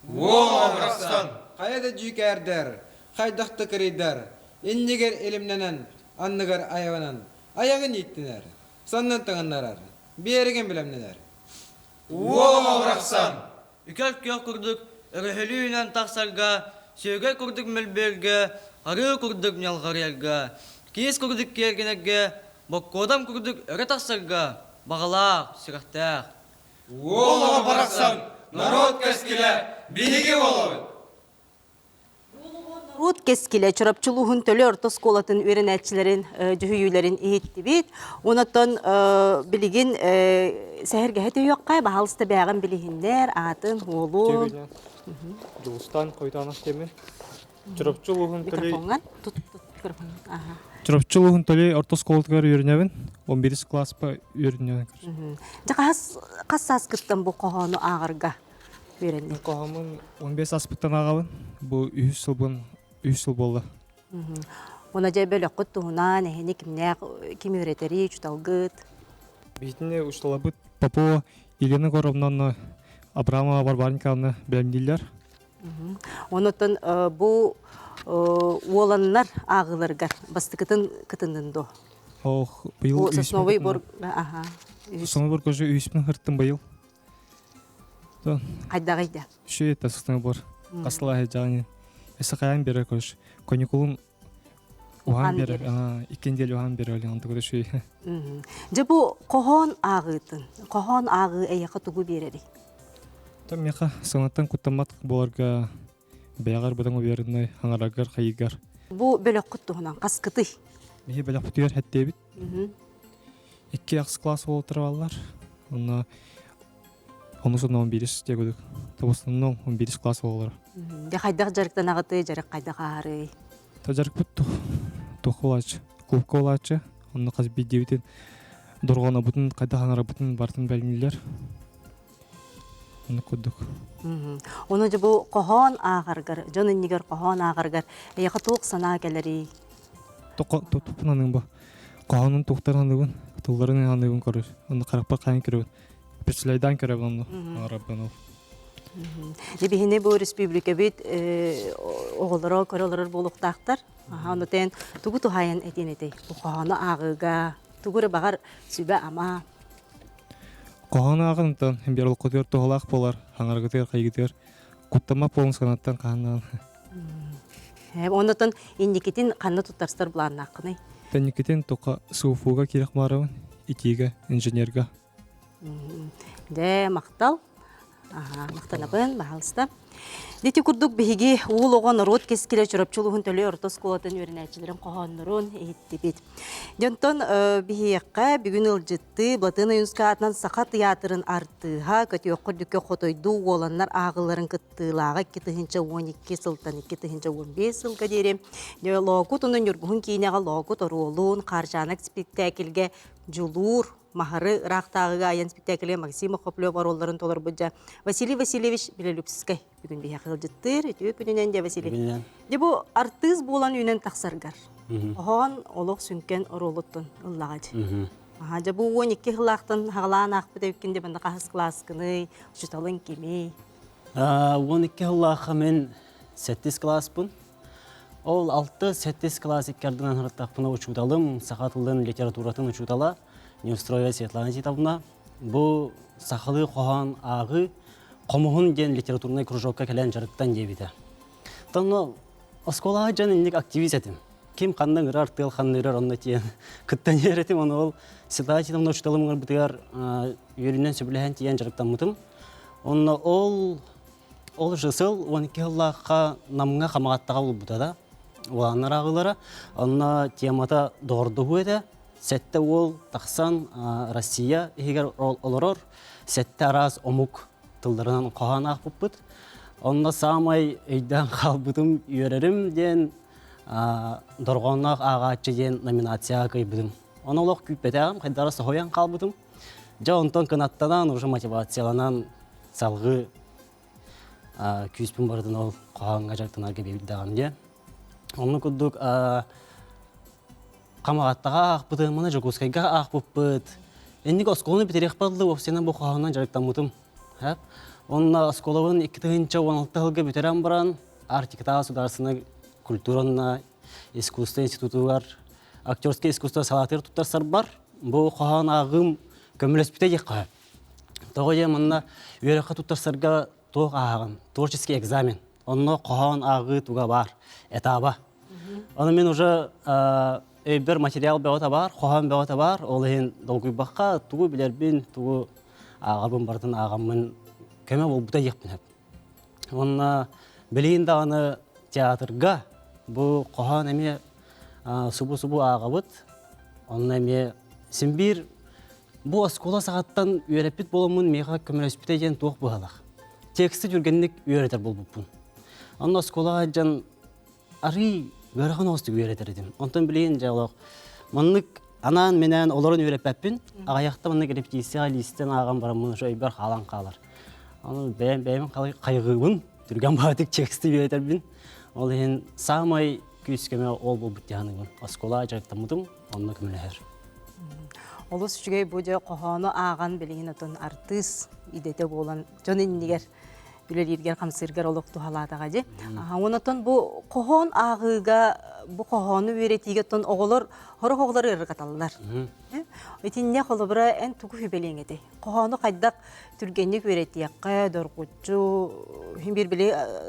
Уо барахсан! Хайа да дьүүкээрдэр, хайдах да кырыйдар, иннигэр илимнэнэн, анныгар айаланан, айаҕын ииттинэр, саннын таҥыннарар, биэригин бэлэмнэнэр. Уо барахсан! Үкэл күөх курдук өрөһөлүүнэн тахсарга, сүөгэй курдук мөлбүөлгэ, арыы курдук ньалҕарыйарга, киис курдук киэргэнэргэ, боккуодам курдук өрө тахсарга баҕалаах, сүрэхтээх. Уол оҕо барахсан, норуот кэскилэ, биһиги буолабыт! Норуот кэскилэ Чурапчы улууһун Төлө орто оскуолатын үөрэнээччилэрин дьүһүйүүлэрин иһиттибит. Онон билигин сэһэргэһэ түһүөххэ, баһаалыста бэйэҕин билиһиннэр, аатын, уолун. Дьулустаан Хойтоонов диэммин. Чурапчы улууһун Төлөй Микрофоҥҥа тут тут микрофон. Аха. Чурапчы улууһун Төлөй орто оскуолатыгар үөрэнэбин. 11 класспа үөрэнэбин. Дьэ хас хас сааскыттан бу хоһоону ааҕарга үөрэннин? Хоһооммун 15 ааспыттан ааҕабын. Бу үһүс сылбын үһүс сыл буолла. Уна дьэ бөлөххүт туһунан эһини кимнээх ким үөрэтэрий, учуталгыт? Биһитини учууталларбыт Попова Елена Егоровнаны Абрамова Варвара Николаевна бэлэмнииллэр. Онотон бу уоланнар ааҕыыларыгар бастакытын кытыннын дуо? Ох, быйыл Сосновый бор аха. Сосновый борга уже үһүспүн хырттым быйыл. Хайдаҕый да? Үшүй это сосновый бор. Касла жааны. Эсэ каян берер көш. Каникулун уһаан берер. Икки неделя уһаан берер олен онтугу үшүй. Дьэ бу хоһоон ааҕыытын, хоһоон ааҕыы эйиэхэ тугу биэрэрий? Там миэхэ саҥаттан куттаммат буоларга бэйэҕэр быдан уверенный хаҥараргар хайыгар. Бу бөлөххүт туһунан хаскытый? Биһи бөлөхпүтүгэр хэттиэбит. Икки ахс класс буолтар Онно онус онно 11 диэгудук. Тобус онно 11 класс буолалар. Дьэ хайдах дьарыктанаҕытый, дьарык хайдах ааһарый? Та дьарыкпыт туох буолааччы, клубка буолааччы. Онно хас биирдиибитин дорҕоонобутун хайдах аҥарабытын барытын бэлэмнииллэр. Оннук курдук. Ону дьэ бу хоһоон ааҕаргар, дьон иннигэр хоһоон ааҕаргар эйиэхэ туох санаа кэлэрий? Туппун аныым бу. Хоһоонун туохтарын аныыбын, тылларын аныыбын көрөр. Онно харахпар хайан көрөбүн. Представляйдаан көрөбүн онно аҥарарбын ол. Дьэ биһини бу республикабыт оҕолоро көрө олорор буолуохтаахтар. Аха, ону тэн тугу туһаайан этиэн этэй? Бу хоһоону ааҕыыга, тугу эрэ баҕар сүбэ-ама. Хоһоон ааҕын биэр олоххутугар туһалаах буолар, хаҥаргытыгар, хайгытыгар куттаммат буолуҥ санаттан хаһаннаан. Оннотон инникитин ханна туттарсар былааннааххыный? Инникитин тока СУФУга киирэх маарабын, итиигэ, инженерга. Дэ, махтал. Махтанабын, баһалыста. Дити курдук биһиги уул оҕо норуот кэскилэ Чурапчы улууһун Төлөй орто оскуолатын үөрэнээччилэрин хоһооннорун иһиттибит. Дьонтон биһиэхэ бүгүн ыалдьыттыы Былатыан Ойуунскай аатынан Саха тыйаатырын артыыһа көтүөххэ үрдүккэ хотойдуу уоланнар ааҕыыларын кыттыылааҕа 2012 сылтан 2015 сылга диэри Лоокут уонна Ньургуһун киинэҕэ Лоокут оруолун Хаарчаанак спектакльгэ Дьулуур Маһары ыраахтааҕыга айан спектакле Максим Охоплев оруолларын толорбут дьа Василий Васильевич Белолюбскай бүгүн биһиэхэ ыалдьыттыыр. Үтүө күнүнэн дьэ Василий. Дьэ бу артыыс буолан үүнэн тахсаргар хоһоон олох сүҥкэн оруолуттан ыллаҕа дьэ. Аха дьэ бу 12 сыллаахтан хаҕалаан аахпыт эбиккин дьэ манна хаһыс кылааскыный, учууталыҥ кимий? 12 сыллаахха мин сэттис кылааспын. Ол алты-сэттис кылаас икки ардынан ырыттахпына учууталым, саха тылын литературатын учуутала Неустроева Светлана Титовна бу сахалыы хоһоон ааҕыы хомуһун диэн литературнай кружокка кэлэн дьарыктан диэбитэ. Тонно оскуолаҕа дьон инник активист этим. Ким ханна ыҥырар, тыал ханна ырар, онно тиийэн кыттан иһэр этим. Ону ол Светлана Титовна учууталым ыҥырбытыгар үөрүүнэн сөбүлэһэн тиийэн дьарыктаммытым. Онно ол Ол же сыл 12 сыллаахха Намҥа Хамаҕаттаҕа булбута да. Улааннар ааҕыылара. Онно темата доҕордоһуу этэ. Сэттэ уол тахсан Россия иһигэр олорор сэттэ араас омук тылларынан хоһоон аахпыппыт. Онно саамай өйдөөн хаалбытым, үөрэрим диэн дорҕоонноох ааҕааччы диэн номинацияҕа кыайбытым. Ону олох күүппэтэҕим, хайдара соһуйан хаалбытым. Дьэ онтон кынаттанан, уже мотивацияланан салгыы күүспүн барытын ол хоһооҥҥо дьарыктанарга биэрдэҕим диye. Онно курдук Хамаҕаттаҕа аахпытым, маны Дьокуускайга аахпыппыт. Инник оскуоланы бүтэриэхпэр дылы уопсайынан бу хоһоонунан дьарыктаммытым. Онно оскуолабын 2016 сылга бүтэрэн баран Арктикатааҕы государственнай культуранна искусство институтугар актерское искусство салаатыгар туттарсарбар бу хоһоон ааҕыым көмөлөспүтэ диэххэ Тоҕо диэн манна үөрэххэ туттарсарга туох ааҕын, творческий экзамен. Онно хоһоон ааҕыы туга баар, этаба. Ону мин уже өйбөр материал бөҕөтө баар, хоһоон бөҕөтө баар. Ол иһин долгуйбакка тугу билэрбин, тугу ааҕарбын барытын ааҕаммын көмө буолбута диэхпин сөп. Уонна билигин даҕаны театрга бу хоһоон эмиэ субу-субу ааҕабыт. Онно эмиэ син биир Бу оскуола саҕаттан үөрэппит буоламмын миэхэ көмөлөспүтэ диэн туох быһалаах. Тексти түргэнник үөрэтэр буолбуппун. Онно оскуолаҕа дьон арыый ыарахан оҕустук үөрэтэр этим. Онтон билигин дьэ олох маннык анаан-минээн олорон үөрэппэппин. Аҕыйахта маннык репетицияҕа лиистэн ааҕан бараммын уже өйбөр хаалан хаалар. Ону бэйэм бэйэм хайҕыыбын, түргэн баҕатык тексти үөрэтэрбин. Ол иһин саамай күүс көмө ол буолбут дии саныыбын. Оскуола дьарыктаммытым, онно көмөлөһөр. Олус үчүгэй бу дьэ хоһоону ааҕан билигин отон артыыс идэтэ буолан дьон иннигэр үлэлииргэр хамсыыргар олох туһалаатаҕа дии. Онотон бу хоһоон ааҕыыга бу хоһоону үөрэтиигэ оттон оҕолор сорох оҕолор ыарырҕаталлар. Итиннэ холобура эн тугу сүбэлиэҥ этэй? Хоһоону хайдах түргэнник үөрэтиэххэ, доргуччу иһин биир били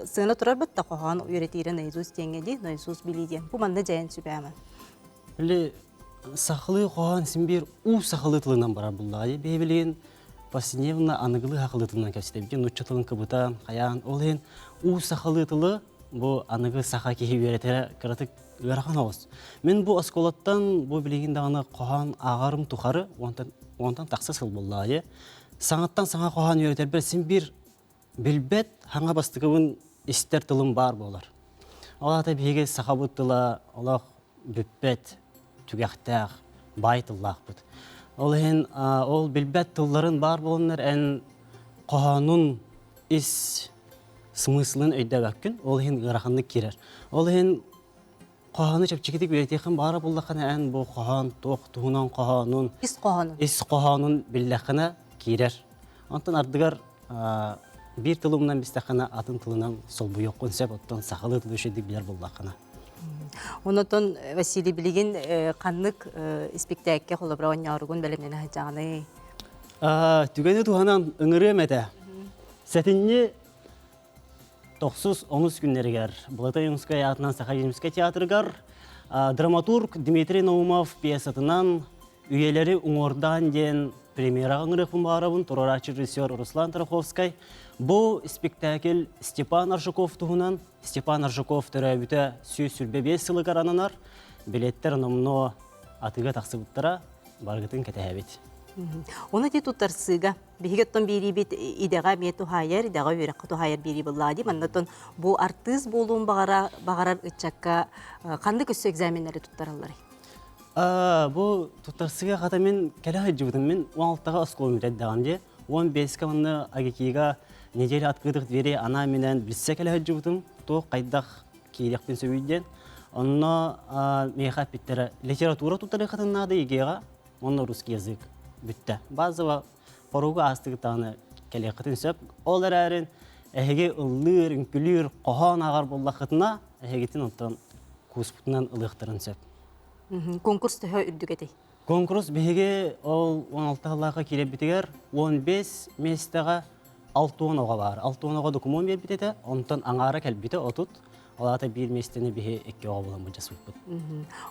сыана турар бытта хоһоон үөрэтиирэ наизусть диэҥҥэ дии, наизусть билии диэн. Бу манна дьайан сүбээмэн. Били сахалыы хоһоон син биир уу сахалыы тылынан барар буллаҕа. Бэйэбилигин повседневно аныгылыы сахалыы тылынан кэпсэтэбит. Нуучча тылын кыбытан, хайаан, ол иһин уу сахалыы тылы бу аныгы саха киһи үөрэтэрэ кыратык ыарахан оҕус. Мин бу оскуолаттан бу билигин даҕаны хоһоон ааҕарым тухары уонтан, уонтан тахса сыл буоллаҕа. Саҥаттан саҥа хоһоон үөрэтэрбэр син биир билбэт хаҥа бастакыбын истэр тылым баар буолар. Ол аата биһиги сахабыт тыла олох бүппэт, түгэхтээх, баай тыллаахпыт. Ол иһин ол билбэт тылларын баар буоланнар эн хоһоонун ис смыслын өйдөөбөккүн, ол иһин ыараханнык киирэр. Ол иһин хоһоону чэпчэкитик үөрэтиэххин баара буллаххына эн бу хоһоон туох туһунан хоһоонун ис хоһоонун ис хоһоонун биллэххинэ киирэр. Онтон ардыгар биир тылы умнан бистэххинэ атын тылынан солбуйуоххун сөп, оттон сахалыы тылы үчүгэйдик билэр буоллаххына. Онотон Василий билигин ханнык испиктээккэ холобура оонньооругун бэлэмнэнэ сылдьаҕыный? Түгэни туһанан ыҥырыам этэ. Сэтинньи тохсус онус күннэригэр Балатай Юмскай аатынан Саха Академическай театрыгар драматург Дмитрий Наумов пьесатынан Үйэлэри уҥуордаан диэн премьераҕа ыҥырыахпын баҕарабын туруорааччы режиссер Руслан Тараховскай. Бу спектакль Степан Аржаков туһунан. Степан Аржаков төрөөбүтэ 125 сылыгар ананар. Билеттэр номнуо атыыга тахсыбыттара. Барыгытын кэтэһэбит. Оны ти туттарсыыга биһиги оттон биэриибит идэҕэ эмиэ туһаайар, идэҕэ үөрэххэ туһаайар биэрии буоллаҕа дии. Манна бу артыыс буолуон баҕара баҕарар ыччакка ханнык өссө экзаменнары туттаралларый? Бу туттарсыга хата мин кэлэ сылдьыбытым. Мин 16-га оскуолам бүтэрдэҕим дии. 15-ка манна АГИКИга неделя открытых дверей анаан минээн билсэ кэлэ сылдьыбытым. Туох хайдах киириэхпин сөбүй диэн. Онно миэхэ эппиттэрэ литература туттарыаххытын наада ЕГЭ-ҕа, онно русский язык бүттэ. Базово хоругу аастыгыт даҕаны кэлиэххитин сөп. Ол эрээрин эһиги ыллыыр, үҥкүлүүр, хоһоон ааҕар буоллаххытына, эһигитин онтон кууспутунан ылыахтарын сөп. Конкурс төһө үрдүк этэй? Конкурс биһиги ол 16 сыллаахха киирэрбитигэр 15 миэстэҕэ 60 оҕо баар. 60 оҕо докумуон биэрбит этэ, онтон аҥаара кэлбитэ 30. Ол аата биир миэстэни биһи икки оҕо булан былдьаспыппыт.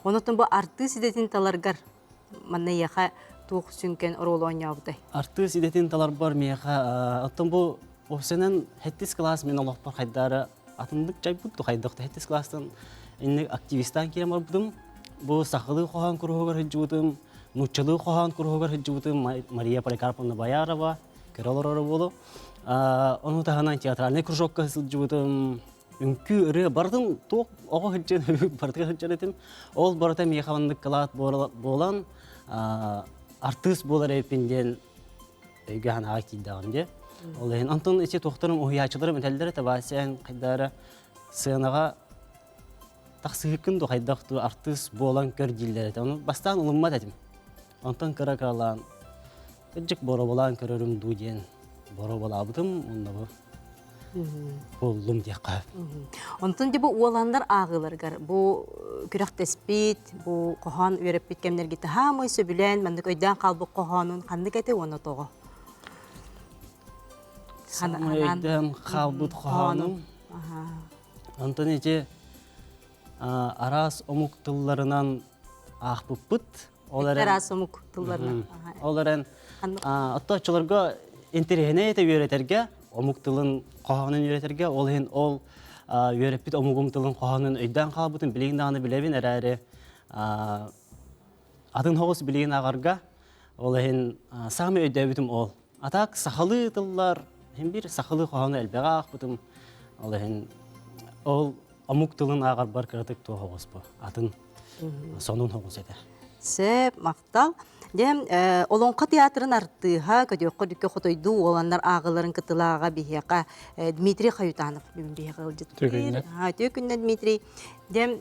Онотон бу артыыс идэтин таларгар манна эйиэхэ туох сүҥкэн оруолу оонньообутай? Артыыс идэтин таларбар миэхэ оттон бу офсенен хэттис класс мин олохпор хайдаары атыннык чайбыт ду хайдах хэттис класстан инник активистаан киирэн барбытым. Бу сахалыы хоһоон куруһугар сылдьыбытым, нууччалыы хоһоон куруһугар сылдьыбытым Мария Поликарповна Боярова көрө олороро буолу. Ону таһынан театральный кружокка сылдьыбытым, үҥкүү ырыа барытын туох оҕо сылдьан барытыгар сылдьар этим. Ол барыта миэхэ маннык кылаат буолан артыыс буолар эбиппин диэн өйгө санааҕа киирдэҕим дии. Ол иһин онтон ити туохтарым уһуйааччыларым этэллэр этэ Вася эн хайдара сыанаҕа тахсыһыккын ду хайдах ду артыыс буолан көр дииллэр этэ. Ону бастаан ылыммат этим. Онтон кыра-кыралаан кырдьык боруобалаан көрөрүм дуу диэн боруобалаабытым уонна бу буоллум диэххэ. Онтон дьэ бу уоланнар ааҕыыларыгар бу күрэхтэспит, бу хоһоон үөрэппит кэмнэргэ таһаамай сөбүлээн маннык өйдөөн хаалбыт хоһоонун ханнык этэ уонна тоҕо? Саамай өйдөөн хаалбыт хоһоонум. Онтон ити араас омук тылларынан аахпыппыт. Ол эрэн араас омук тылларынан. Ол эрэн оттооччуларга интэриэһинэй этэ үөрэтэргэ, омук тылын хоһоонун үөрэтэргэ, ол иһин ол үөрэппит омугум тылын хоһоонун өйдөөн хаалбытын билигин даҕаны билэбин эрээри атын соҕус билигин ааҕарга ол иһин саамай өйдөөбүтүм ол. А так сахалыы тыллар, иһин биир сахалыы хоһоону элбэҕи аахпытым. Ол иһин ол омук тылын ааҕарбар кыратык туох оҕус бу атын сонун оҕус этэ. Сөп, махтал. Дьэ, Олоҥхо театрын артыыһа, көтүөххэ дүккэ хотойдуу уоланнар ааҕыларын кытылааҕа биһиэхэ Дмитрий Хаютанов бүгүн биһиэхэ ыалдьыттыыр. Үтүө күннэ, Дмитрий. Дьэ,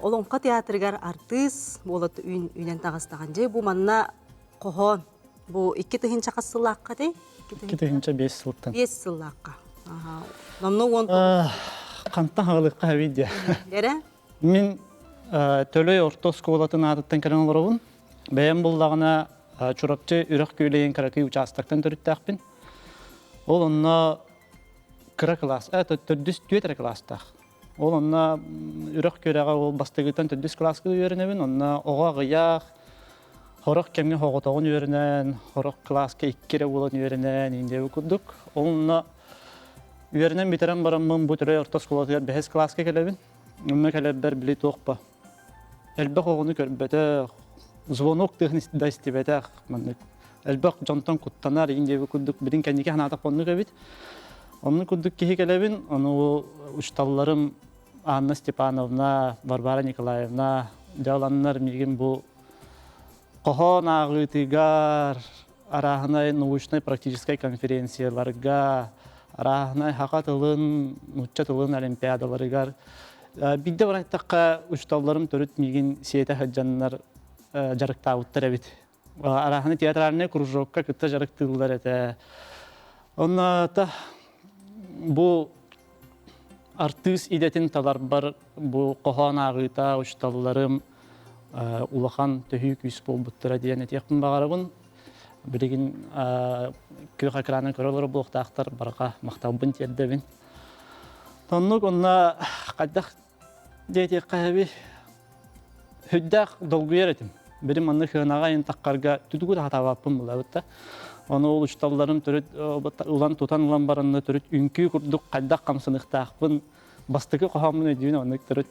Олоҥхо театрыгар артыыс буола үүнэн таҕыстаҕын. Дьэ, бу манна Хоһоон. Бу 2000 хас сыллаахха этэй? 2005 сылтан. 5 сыллаахха. Аха. Номно 19. Хантан хаалыахха эбит диэ. Эрэ? Мин Төлөй орто оскуолатын аатыттан кэлэн олоробун. Бэйэм буллаҕына Чурапчы үрэх күөлэйин кыракый учаастактан төрүттээхпин. Ол онно кыра кылаас, төрдүс түөрт эрэ кылаастаах. Ол онно үрэх күөрэҕэ ол бастакыттан төрдүс кылааска үөрэнэбин. Онно оҕо аҕыйах, хорох кэмҥэ хоҕотоҕун үөрэнэн, хорох кылааска икки эрэ буолан үөрэнэн, индиэбит курдук. Ол онно үөрэнэн бүтэрэн бараммын бу Төлөй орто оскуолатыгар бэһис кылааска кэлэбин. Онно кэлэрбэр били туох элбэх оҕону көрбөтөх, звонок тыаһын да истибэтэх, маннык элбэх дьонтон куттанар иин диэбит курдук билин кэнники санаатах оннук эбит. Оннук курдук киһи кэлэбин, ону учууталларым Анна Степановна, Варвара Николаевна дьаланнар миигин бу хоһоон ааҕыытыгар, арааһынай научнай-практическай конференцияларга, арааһынай саха тылын, нуучча тылын олимпиадаларыгар биирдэ баран эттэххэ, учууталларым төрүт миигин сиэтэ сылдьаннар дьарыктаабыттар эбит. Арааһынай театральнай кружокка кытта дьарыктыыллар этэ. Онно бу артыыс идэтин таларбар бу хоһоон ааҕыыта учууталларым улахан төһүү күүс буолбуттара диэн этиэхпин баҕарабын. Билигин күөх экранын көрө олорор буолуохтаахтар, барҕа махталбын тиэрдэбин. Оннук онно хайдах диэтиэххэ эби сүрдээх долгуйар этим. Били маннык сыанаҕа айын таххарга түтүгү да хатаабаппын булабыт да. Ону ол учууталларым төрүт ылан тутан ылан баранна төрүт үҥкүү курдук хайдах хамсаныахтаахпын бастакы хоһооммун өйдүүн оннук төрүт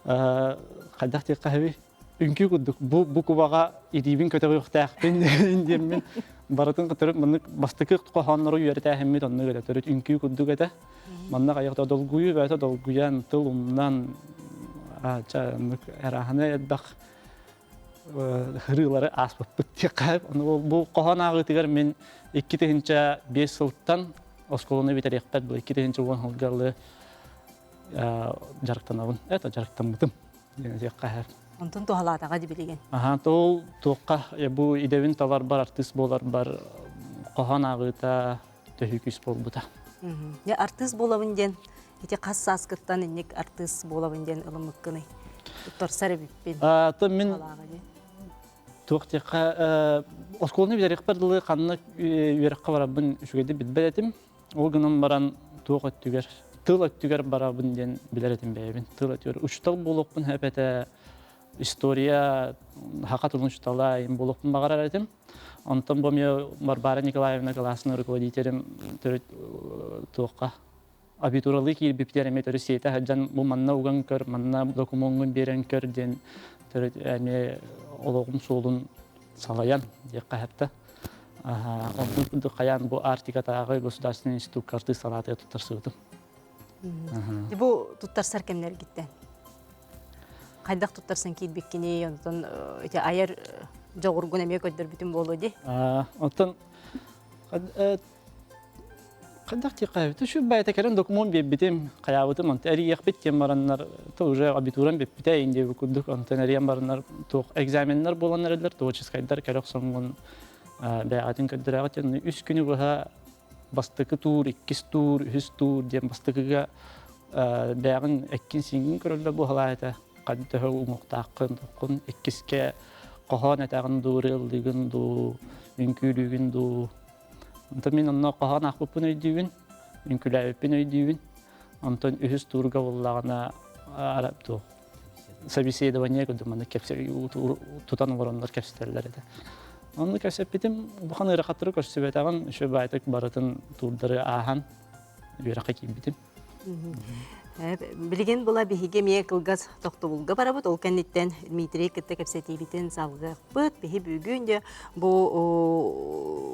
хайдах диэххэ эби үҥкүү курдук бу букубаҕа илиибин көтөҕүөхтээхпин диэммин барытын төрүт маннык бастакы хоһооннору үөрэтээһиммит оннук этэ төрүт үҥкүү курдук этэ манна хайах долгуйуу бэйэтэ долгуйан тыл умнан оннук эрааһына элбэх ырыылары ааспыппыт диэххэ бу хоһоон ааҕыытыгар мин 2005 сылтан оскуоланы бүтэриэхпэр дылы 2010 сылга дьарыктанабын это дьарыктаммытым диэн этиэххэ Онтон туһалаатаҕа ди билигин. Аха, тол туохха бу идэбин таларбар, артыыс буоларбар хоһоон ааҕыыта төһүү күүс буолбута. Дьэ артыыс буолабын диэн ити хас сааскыттан инник артыыс буолабын диэн ылыммыккыный? Туттарсар эбиппин. То мин туох диэххэ оскуоланы бүтэриэхпэр дылы ханна үөрэххэ барарбын үчүгэйдик билбэт этим. Ол гынан баран туох өттүгэр, тыл өттүгэр барабын диэн билэр этим бэйэбин. Тыл өттүгэр учуутал буолуохпун эпэтэ история саха тылын учуутала им буолуохпун баҕарар этим. Онтон бу эмиэ Варвара Николаевна кылаасын руководителем төрүт туохха абитуралыы киирбиппитигэр эмиэ төрүт сиэтэ сылдьан бу манна уган көр, манна докумуоҥҥун биэрэн көр диэн төрүт эмиэ олоҕум суолун салайан диэххэ сөптө. Онтун курдук хайаан бу Арктикатааҕы государственный институкка артыыс салаатыгар туттарсыбытым. Бу туттарсар кэмнэргиттэн хайдах туттарсан киирбиккиний, онтон ити айар дьоҕургун эмиэ көрдөрбүтүм буолуо дии. Оттон Хайдах диэххэ үчүгэй бэйэтэ кэлэн докумуон биэрбитим, хайаабытым, онтон эрийиэхпит диэн бараннар, то уже абитуран бүппүтэ иин диэбит курдук, онтон эрийэн бараннар туох экзаменнар буолан эрэллэр, творческайдар кэлэ охсоҥҥун бэйэҕитин көрдөрөөҕүт диэн үс күнү быһа бастакы туур, иккис туур, үһүс туур диэн бастакыга бэйэҕин эккин-сииҥҥин көрөллөр буолалаа этэ, ханна төһө уҥуохтааххын, тоххун, иккискэ хоһоон этэҕин дуу, ырыалыыгын дуу, үҥкүүлүүгүн дуу, Онтон мин онно хоһоон аахпыппын өйдүүбүн, үҥкүүлээбиппин өйдүүбүн. Онтон үһүс туурга буллаҕына араб туох собеседование курдук маннык тутан олороннор кэпсэтэллэр этэ. Онно кэпсэппитим улахан ыарахаттары көрсүбэтэҕим, үчүгэй баайтык барытын туурдары ааһан үөрэххэ киирбитим. Билигин була биһиги эмиэ кылгас тохтобулга барабыт. Ол кэнниттэн Дмитрий кытта кэпсэтиибитин салгыахпыт. Биһи бүгүн де бу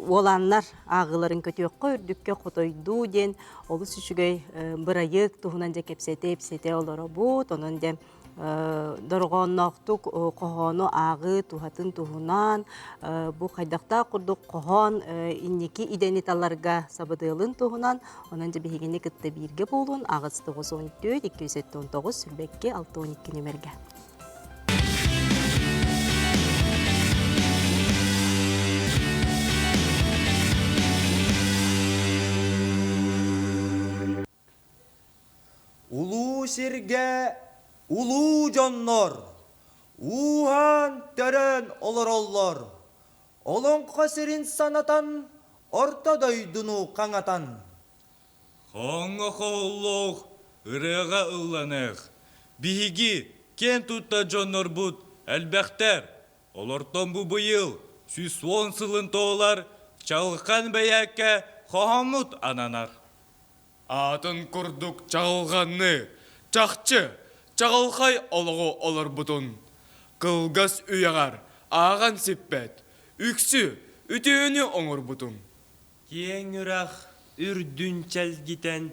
уоланнар ааҕыыларын көтүөххэ үрдүккэ хотойдуу диэн олус үчүгэй бырайыак туһунан дьэ кэпсэтэ-ипсэтэ олоробут. Онон дьэ дорҕоонноохтук хоһоону ааҕыы туһатын туһунан бу хайдахтаах курдук хоһоон инники идэни таларга сабыдыалын туһунан онон дьэ биһигини кытта бииргэ буолун аҕыс 94 279 сүүрбэкки 62 нүмергэ. Улуу сиргэ улуу дьоннор ууһаан төрөөн олороллор. Олоҥхо сирин санатан, орто дойдуну хаҥатан. Хоҥҥо хоһуллуох, ырыаҕа ылланыах. Биһиги киэн туттар дьоннорбут элбэхтэр. Олортон бу быйыл 110 сылын туолар Чалхан бэйээккэ хоһооммут ананар. Аатын курдук чаҕылҕанны, чахчы, чаҕылхай олоҕу олорбутун, кылгас үйэҕэр ааҕан сиппэт, үксү үтүөнү оҥорбутун. Киэҥ үрэх үрдүн чэлгитэн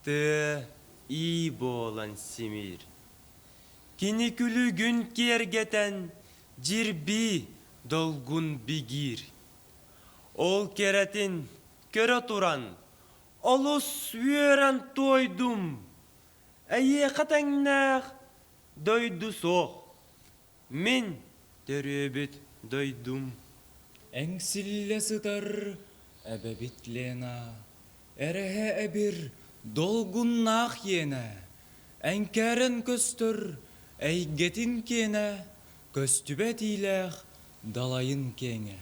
тыа ии буолан симиир. Кини күлүгүн киэргэтэн дьирбии долгун бигиир. Ол кэрэтин көрө туран олус үөрэн туойдум. Эйиэхэ тэҥнээх дойду суох. Мин төрүөбүт дойдум. Эҥсиллэ сытар эбэбит Лена, эрэһэ эбир долгуннаах иэнэ, эҥкээрэн көстөр эйгэтин киэнэ, көстүбэт иилээх далайын киэҥэ.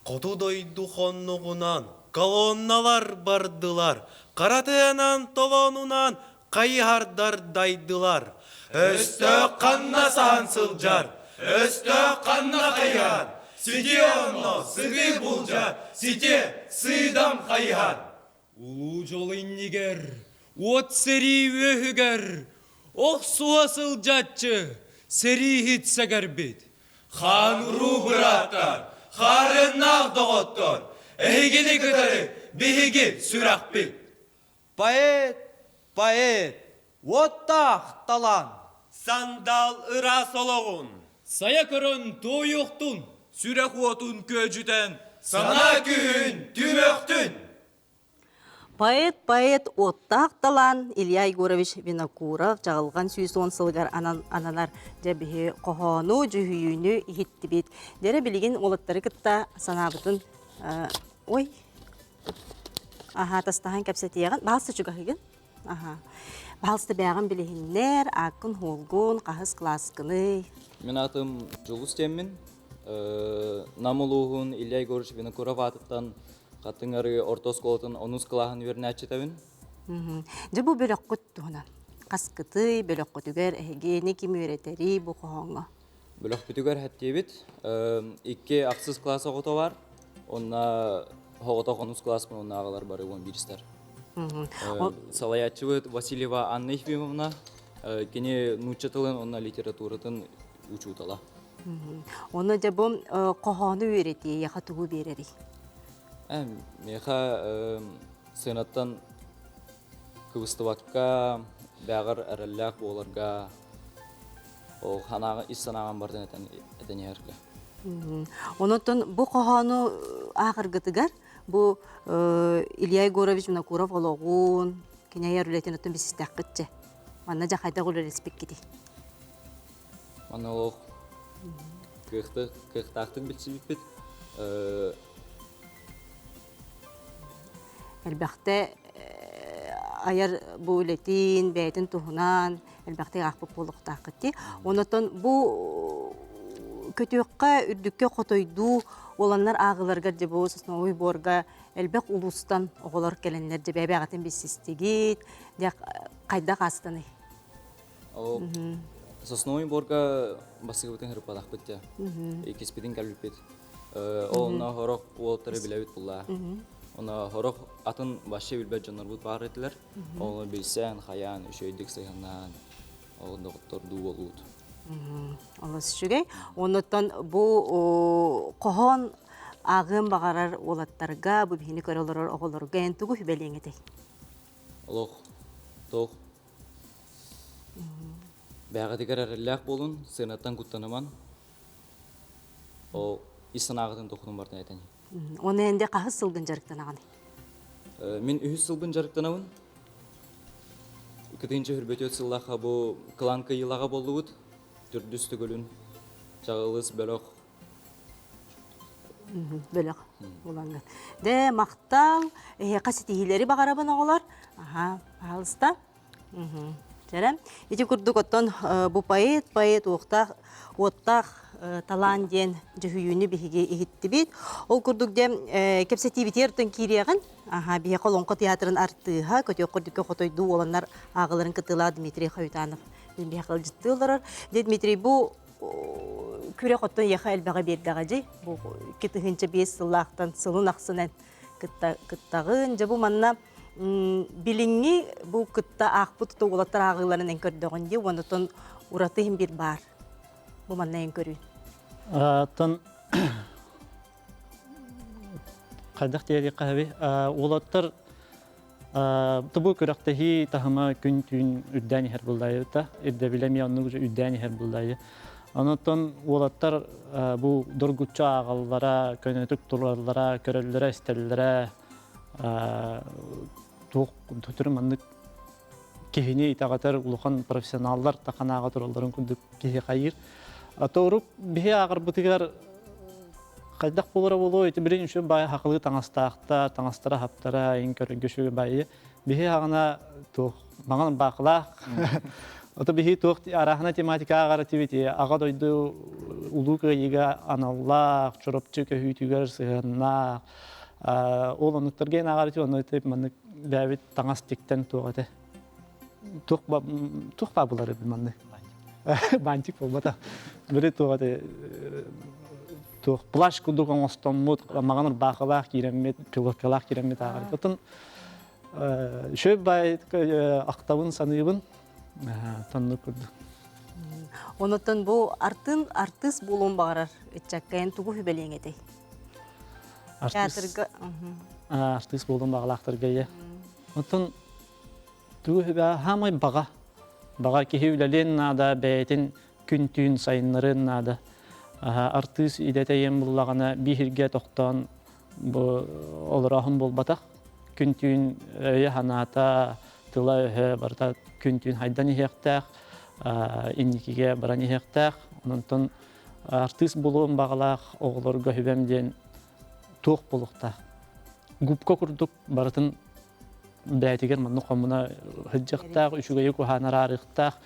Хоту дойду хоннугунан колонналар бардылар, хара тыанан толоонунан хайыһардар дайдылар. Өстөөх ханна саһан сылдьар, өстөөх ханна хайыһар, сити онно сытыы булдьа, сити сыыдам хайыһар. Улуу дьол иннигэр, уот сэрии үөһүгэр, охсуһа сылдьааччы сэрииһит сэгэрбит. Хаан-уруу бырааттар, хаарыаннаах доҕоттор, эһигини кытары биһиги сүрэхпит. Поэт, поэт, уоттаах талаан. Сандал ыраас олоҕун. Сайа көрөн туойуохтун. Сүрэх уотун күөдьүтэн, санаа күүһүн түмүөхтүн. Поэт, поэт уоттаах талаан Илья Егорович Винокуров Чаҕылҕан 110 сылыгар ананар дьэ биһи хоһоону, дьүһүйүүнү иһиттибит. Дьэрэ билигин уолаттары кытта санаабытын ой аха тастаһан кэпсэтиэҕин баалса чугаһыгын аха баалста бээҕин билиһиннэр ааккын хуолгун хаһыс кылааскыный Мин аатым Дьулус диэммин. Нам улууһун Илья Егорович Винокуров аатыттан Хатыҥ Арыы орто оскуолатын онус кылааһын үөрэнээччитэбин. Дьэ бу бөлөххүт туһунан. Хаскытый, бөлөххүтүгэр эһигини ким үөрэтэрий бу хоһооҥҥо? Бөлөхпүтүгэр хэттиэбит. Икки ахсыс кылаас оҕото бар. Онно оҕото онус кылааспын оннааҕылар бары уон биирстэр. Салайааччыбыт Васильева Анна Ефимовна. Кини нуучча тылын уонна литературатын учуутала. Оны дьэ бу хоһоону үөрэтии яха тугу биэрэрий? Миэхэ сыанаттан кыбыстыбакка, бэҕэр эрэллээх буоларга, ол санааҕа ис санааҕын барытын этэн этэн иһэргэ. Онотон бу хоһоону ааҕаргытыгар бу Илья Егорович Винокуров олоҕун, кини айар үлэтин оттон билсистэххитчэ. Манна дьэ хайдах үлэлэспиккитий? Манна олох кыахтаахтык билсибиппит. Элбэхтэ айар бу үлэтин, бэйэтин туһунан элбэхтик аахпыт буолуохтааххыт дии. Онотон бу көтүөххэ үрдүккэ хотойдуу уоланнар ааҕыларыгар дьэ бу сосновый борга элбэх улуустан оҕолор кэлэннэр дьэ бэйэ-бэйэҕитин билсистигит, дьэ хайдах аастаный? Ол сосновый борга бассыгыбытын хырыппатахпыт дьэ. Иккиспитин кэлбиппит. Ол онно хорох уолаттары билэбит булла. Онно хорох атын вообще билбэт дьоннорбут баар этилэр. Ол билсэн, хайаан, үчүгэйдик сыһыннаан, ол доҕоттордуу буолуут. Олус үчүгэй. Оннуттан бу хоһоон ааҕыан баҕарар уолаттарга, бу биһини көрө олорор оҕолорго эн тугу сүбэлиэҥ этэй? Олох туох Бэйэҕитигэр эрэллээх буолун, сыанаттан куттаныман. Ол ис санааҕытын тохтун барытын этэн. Оны энде хаһыс сылгын дьарыктанаҕыный? Мин үһүс сылбын дьарыктанабын. Иккитинчи хүрбөтүөт сыллаахха бу кылаан кыйылаҕа буоллубут. Төрдүс төгүлүн чаҕылыс бөлөх бөлөх булаҥҥыт. Дэ махтал, эһиэхэ ситиһиилэри баҕарабын оҕолор. Аха, пожалуйста. Чэрэ. Ити курдук оттон бу поэт, поэт уохтаах, уоттаах талаан диэн дьүһүйүүнү биһиги иһиттибит. Ол курдук диэн кэпсэтиибитигэр тон киириэҕин. Аха, биһиэхэ Олоҥхо театрын артыыһа, көтүөх курдукка хотойдуу уоланнар ааҕыларын кытыылаах Дмитрий Хаютанов биһиэхэ ыалдьыттыы олорор. Дьэ, Дмитрий, бу күрэх оттон эйиэхэ элбэҕи биэрдэҕэ дии. Бу 2005 сыллаахтан сылын ахсын кытта кыттаҕын. Дьэ, бу манна билиҥҥи бу кытта аахпыт уолаттар ааҕыыларын эн көрдөҕүн дии уонна оттон ураты иһин биир баар. Бу манна эн көрүүн. Оттон хайдах диэриэххэ сөбүй? Уолаттар бу күрэхтэһии таһыма күн-түүн үрдээн иһэр буоллаайыта. Ирдэбилэ эмиэ оннук үрдээн иһэр буоллаайы. Онон уолаттар бу доргуччу ааҕаллара, көнөтүк тураллара, көрөллөрө-истэллэрэ туох төтөрү маннык киһини итэҕэтэр улахан профессионаллар таханааҕа туралларын курдук киһи хайыыр. Торук биһи ааҕарбытыгар хайдах буолара буолуо ити билин үчүгэй баайы хахылыы таҥастаахта, таҥастара хаптара ин көрөргө үчүгэй баайы. Биһи аҕына туох маҥан баахылаах. Ото биһи туох арааһына тематика ааҕар этибит аҕа дойду улуу кыайыыга аналлаах, чурапчы көһүүтүгэр сыһыаннаах, Ол оннуктарга эн ааҕар ити онно маннык бэйэбит таҥас тиктэн туох этэ туох туох баа булар эбит маннык бантик буолбата били туох этэ туох плащ курдук оҥостоммут маҕан ырбаахылаах киирэммит пилоткалаах киирэммит ааҕар отон үчүгэй баай ахтабын саныыбын тоннук курдук Онотон бу артын артыыс буолуон баҕарар ыччакка эн тугу сүбэлиэҥ этэй? Артыыс, артыыс буолуон баҕалаахтарга ийэ. Оттон тугу сүбэ хаамай баҕа. Баҕа киһи үлэлиэн наада, бэйэтин күн-түүн сайыннарыан наада. Артыыс идэтэ ийэм буллаҕына бииргэ тохтоон бу олорооһун буолбатах. Күн-түүн өйө-санаата, тыла-өһө барыта күн-түүн хайдан иһиэхтээх, инникигэ баран иһиэхтээх. Онтон Артыыс буолуон баҕалаах оҕолорго сүбэм диэн туох буолуохтаах. Губка курдук барытын бэйэтигэр маннык хомуна сылдьыахтаах, үчүгэйи куһаҕаны араарыахтаах,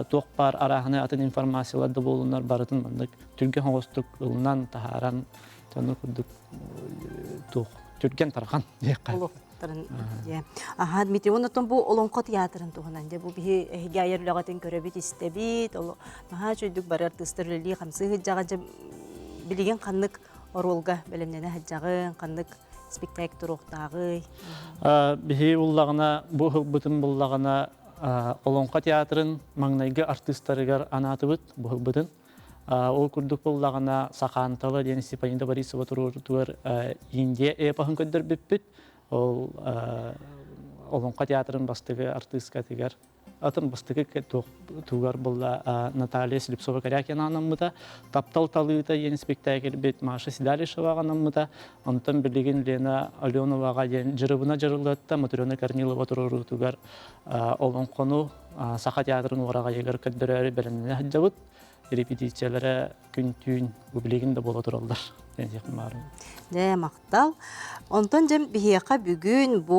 туох баар арааһынай атын информациялар да буолуннар барытын маннык түргэн соҕустук ылынан, таһааран, оннук курдук туох түргэн тарҕан диэххэ. Олохторун дьэ. Аха, Дмитрий, оннотон бу Олоҥхо театрын туһунан дьэ бу биһи эһиги айар үлэҕитин көрөбүт, истэбит, ол наһаа үчүгдүк бары артыыстар үлэлии хамсыы сылдьаҕа дьэ билигин ханнык оруолга бэлэмнэнэ сылдьаҕын, ханнык спектакль туруохтааҕый? Биһи буллаҕына, бу ыһылбытын буллаҕына Олоҥхо театрын маҥнайгы артыыстарыгар анаатыбыт бу ыһылбытын. Ол курдук буоллаҕына, Сахаантала диэн Степанида Борисова туруорутугар Индия эпоһын көрдөрбүппүт. Ол Олоҥхо театрын бастакы артыыскатыгар атын бастакы тугар буолла Наталья Слепцова-Корякина анаммыта. Таптал талыыта диэн спектакльбит Маша Седалишеваҕа анаммыта. Онтон билигин Лена Аленоваҕа диэн Дьырыбына Дьырылыатта Матрена Корнилова туруоруутугар олоҥхону Саха театрын уораҕайыгар көрдөрөөрү бэлэмнэнэ сылдьабыт. Репетициялара күн-түүн бу билигин да буола тураллар. Дьэ, махтал. Онтон дьэ биһиэхэ бүгүн бу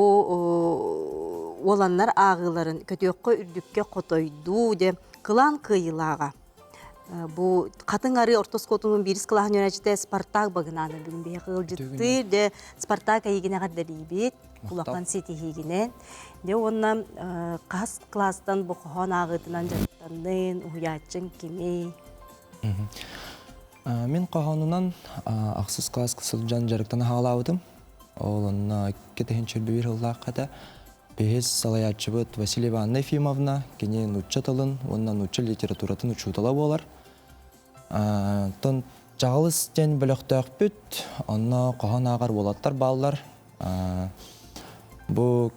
уоланнар ааҕыыларын көтүөххэ үрдүккэ хотойдуу дьэ кылаан кыайыылааҕа. Бу Хатыҥ Арыы орто оскуолатын биирис кылааһын үөрэнээччитэ Спартак Багынааны бүгүн биһиэхэ ыалдьыттыыр. Дьэ, Спартак эйигин эҕэрдэлиибит. Улахан ситиһиигинэн. Дьэ уонна хас кылаастан бу хоһоон ааҕыытынан дьарыктаннын, уһуйааччыҥ кимий? Мин хоһоонунан ахсыс кылааска сылдьан дьарыктана хаалаабытым. Ол онно 2001 сыллаахха этэ. Биһис салайааччыбыт Василий Ивановна Ефимовна, кини нуучча тылын уонна нуучча литературатын учуутала буолар. Оттон Чаҕылыс диэн бөлөхтөөхпүт, онно хоһоон ааҕар уолаттар бааллар. Бу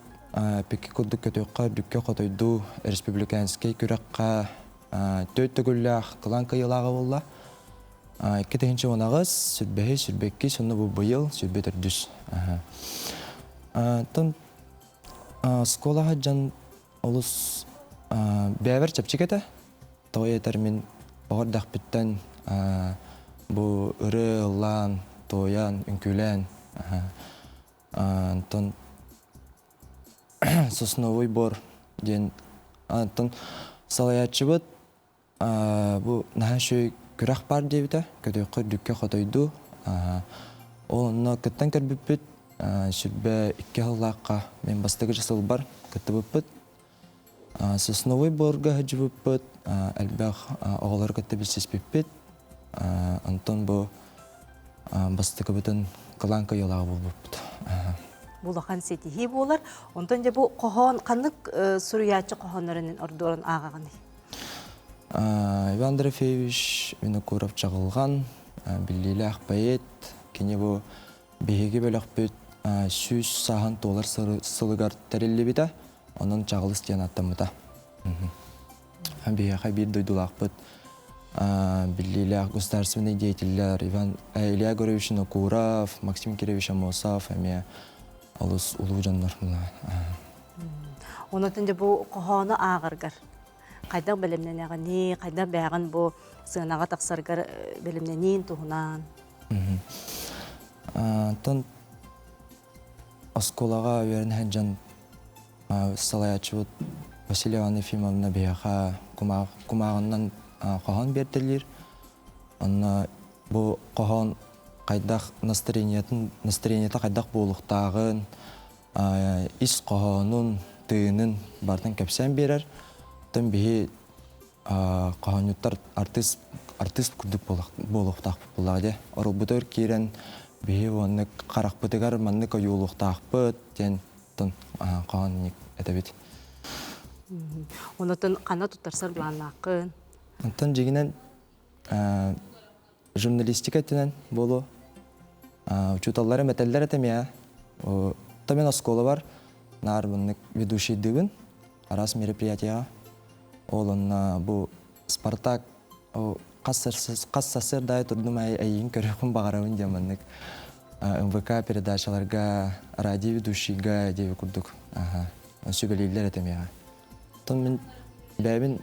пикки курдук көтүөххэ үрдүккэ хотойдуу республиканскай күрэххэ төрт төгүллээх кылаан кыайыылааҕа буолла. 2018, сүрбэһи, сүрбэкки, сонно бу быйыл сүрбэ төрдүс. Оттон оскуолаҕа дьон олус бэйэбэр чэпчэки этэ. Тоҕо этэр мин оҕо эрдэхпиттэн бу ырыа ыллаан, туойан, үҥкүүлээн онтон Сосновый бор диэн антон салайааччыбыт бу наһаа үчүгэй күрэх баар диэбитэ көтүөххэ үрдүккэ хотойдуу ол онно кыттан көрбүппүт 22 сыллаахха мен бастакы сылбар кыттыбыппыт Сосновый борга сылдьыбыппыт элбэх оҕолору кытта билсиспиппит онтон бу бастакыбытын кылаан кыайыылаах буолбуппут. Бу улахан ситиһии буолар. Онтон дьэ бу хоһоон ханнык суруйааччы хоһооннорун ордуорун ааҕаҕыный? Иван Дорофеевич Винокуров Чаҕылҕан, биллиилээх поэт. Кини бу биһиги бөлөхпүт 100 сааһын туолар сылыгар тэриллибитэ. Онон Чаҕылыс диэн аттаммыта. Биһиэхэ биир дойдулаахпыт биллиилээх государственный деятеллэр Иван Илья Егорович Нокуров, Максим Кирович Амосов эмиэ олус улуу дьоннор. Онотун дьэ бу хоһоону ааҕаргар хайдах бэлэмнэнэҕиний, хайдах бэйэҕин бу сыанаҕа тахсаргар бэлэмнэниин туһунан? Онтон оскуолаҕа үөрэнэ сылдьан салайааччыбыт Василия Ивановна Ефимовна биһиэхэ кумааҕынан хоһоон биэртэлиир. Онно бу хоһоон хайдах настроениетын настроениета хайдах буолуохтааҕын, ис хоһоонун, тыынын барытын кэпсээн биэрэр. Оттон биһи хоһоонньуттар артыыс артыыс курдук буолуохтаахпыт буоллаҕа дии. Оролбутугар киирэн биһи уонна харахпытыгар маннык ойуулуохтаахпыт диэн хоһоон этэбит. Онотон ханна туттарсар былааннааххын? Онтон дьиҥинэн журналистика өттүнэн буолуо. Учууталларым этэллэр этэ эмиэ. То мен оскуолабар наар маннык ведущийдыыбын араас мероприятияҕа. Ол онно бу Спартак хас сарсыарда аайы турдум эйигин көрүөхпүн баҕарабын диэн маннык МВК передачаларга радио ведущийга диэби курдук сүбэлииллэр этэ миэхэ. Оттон мин бэйэбин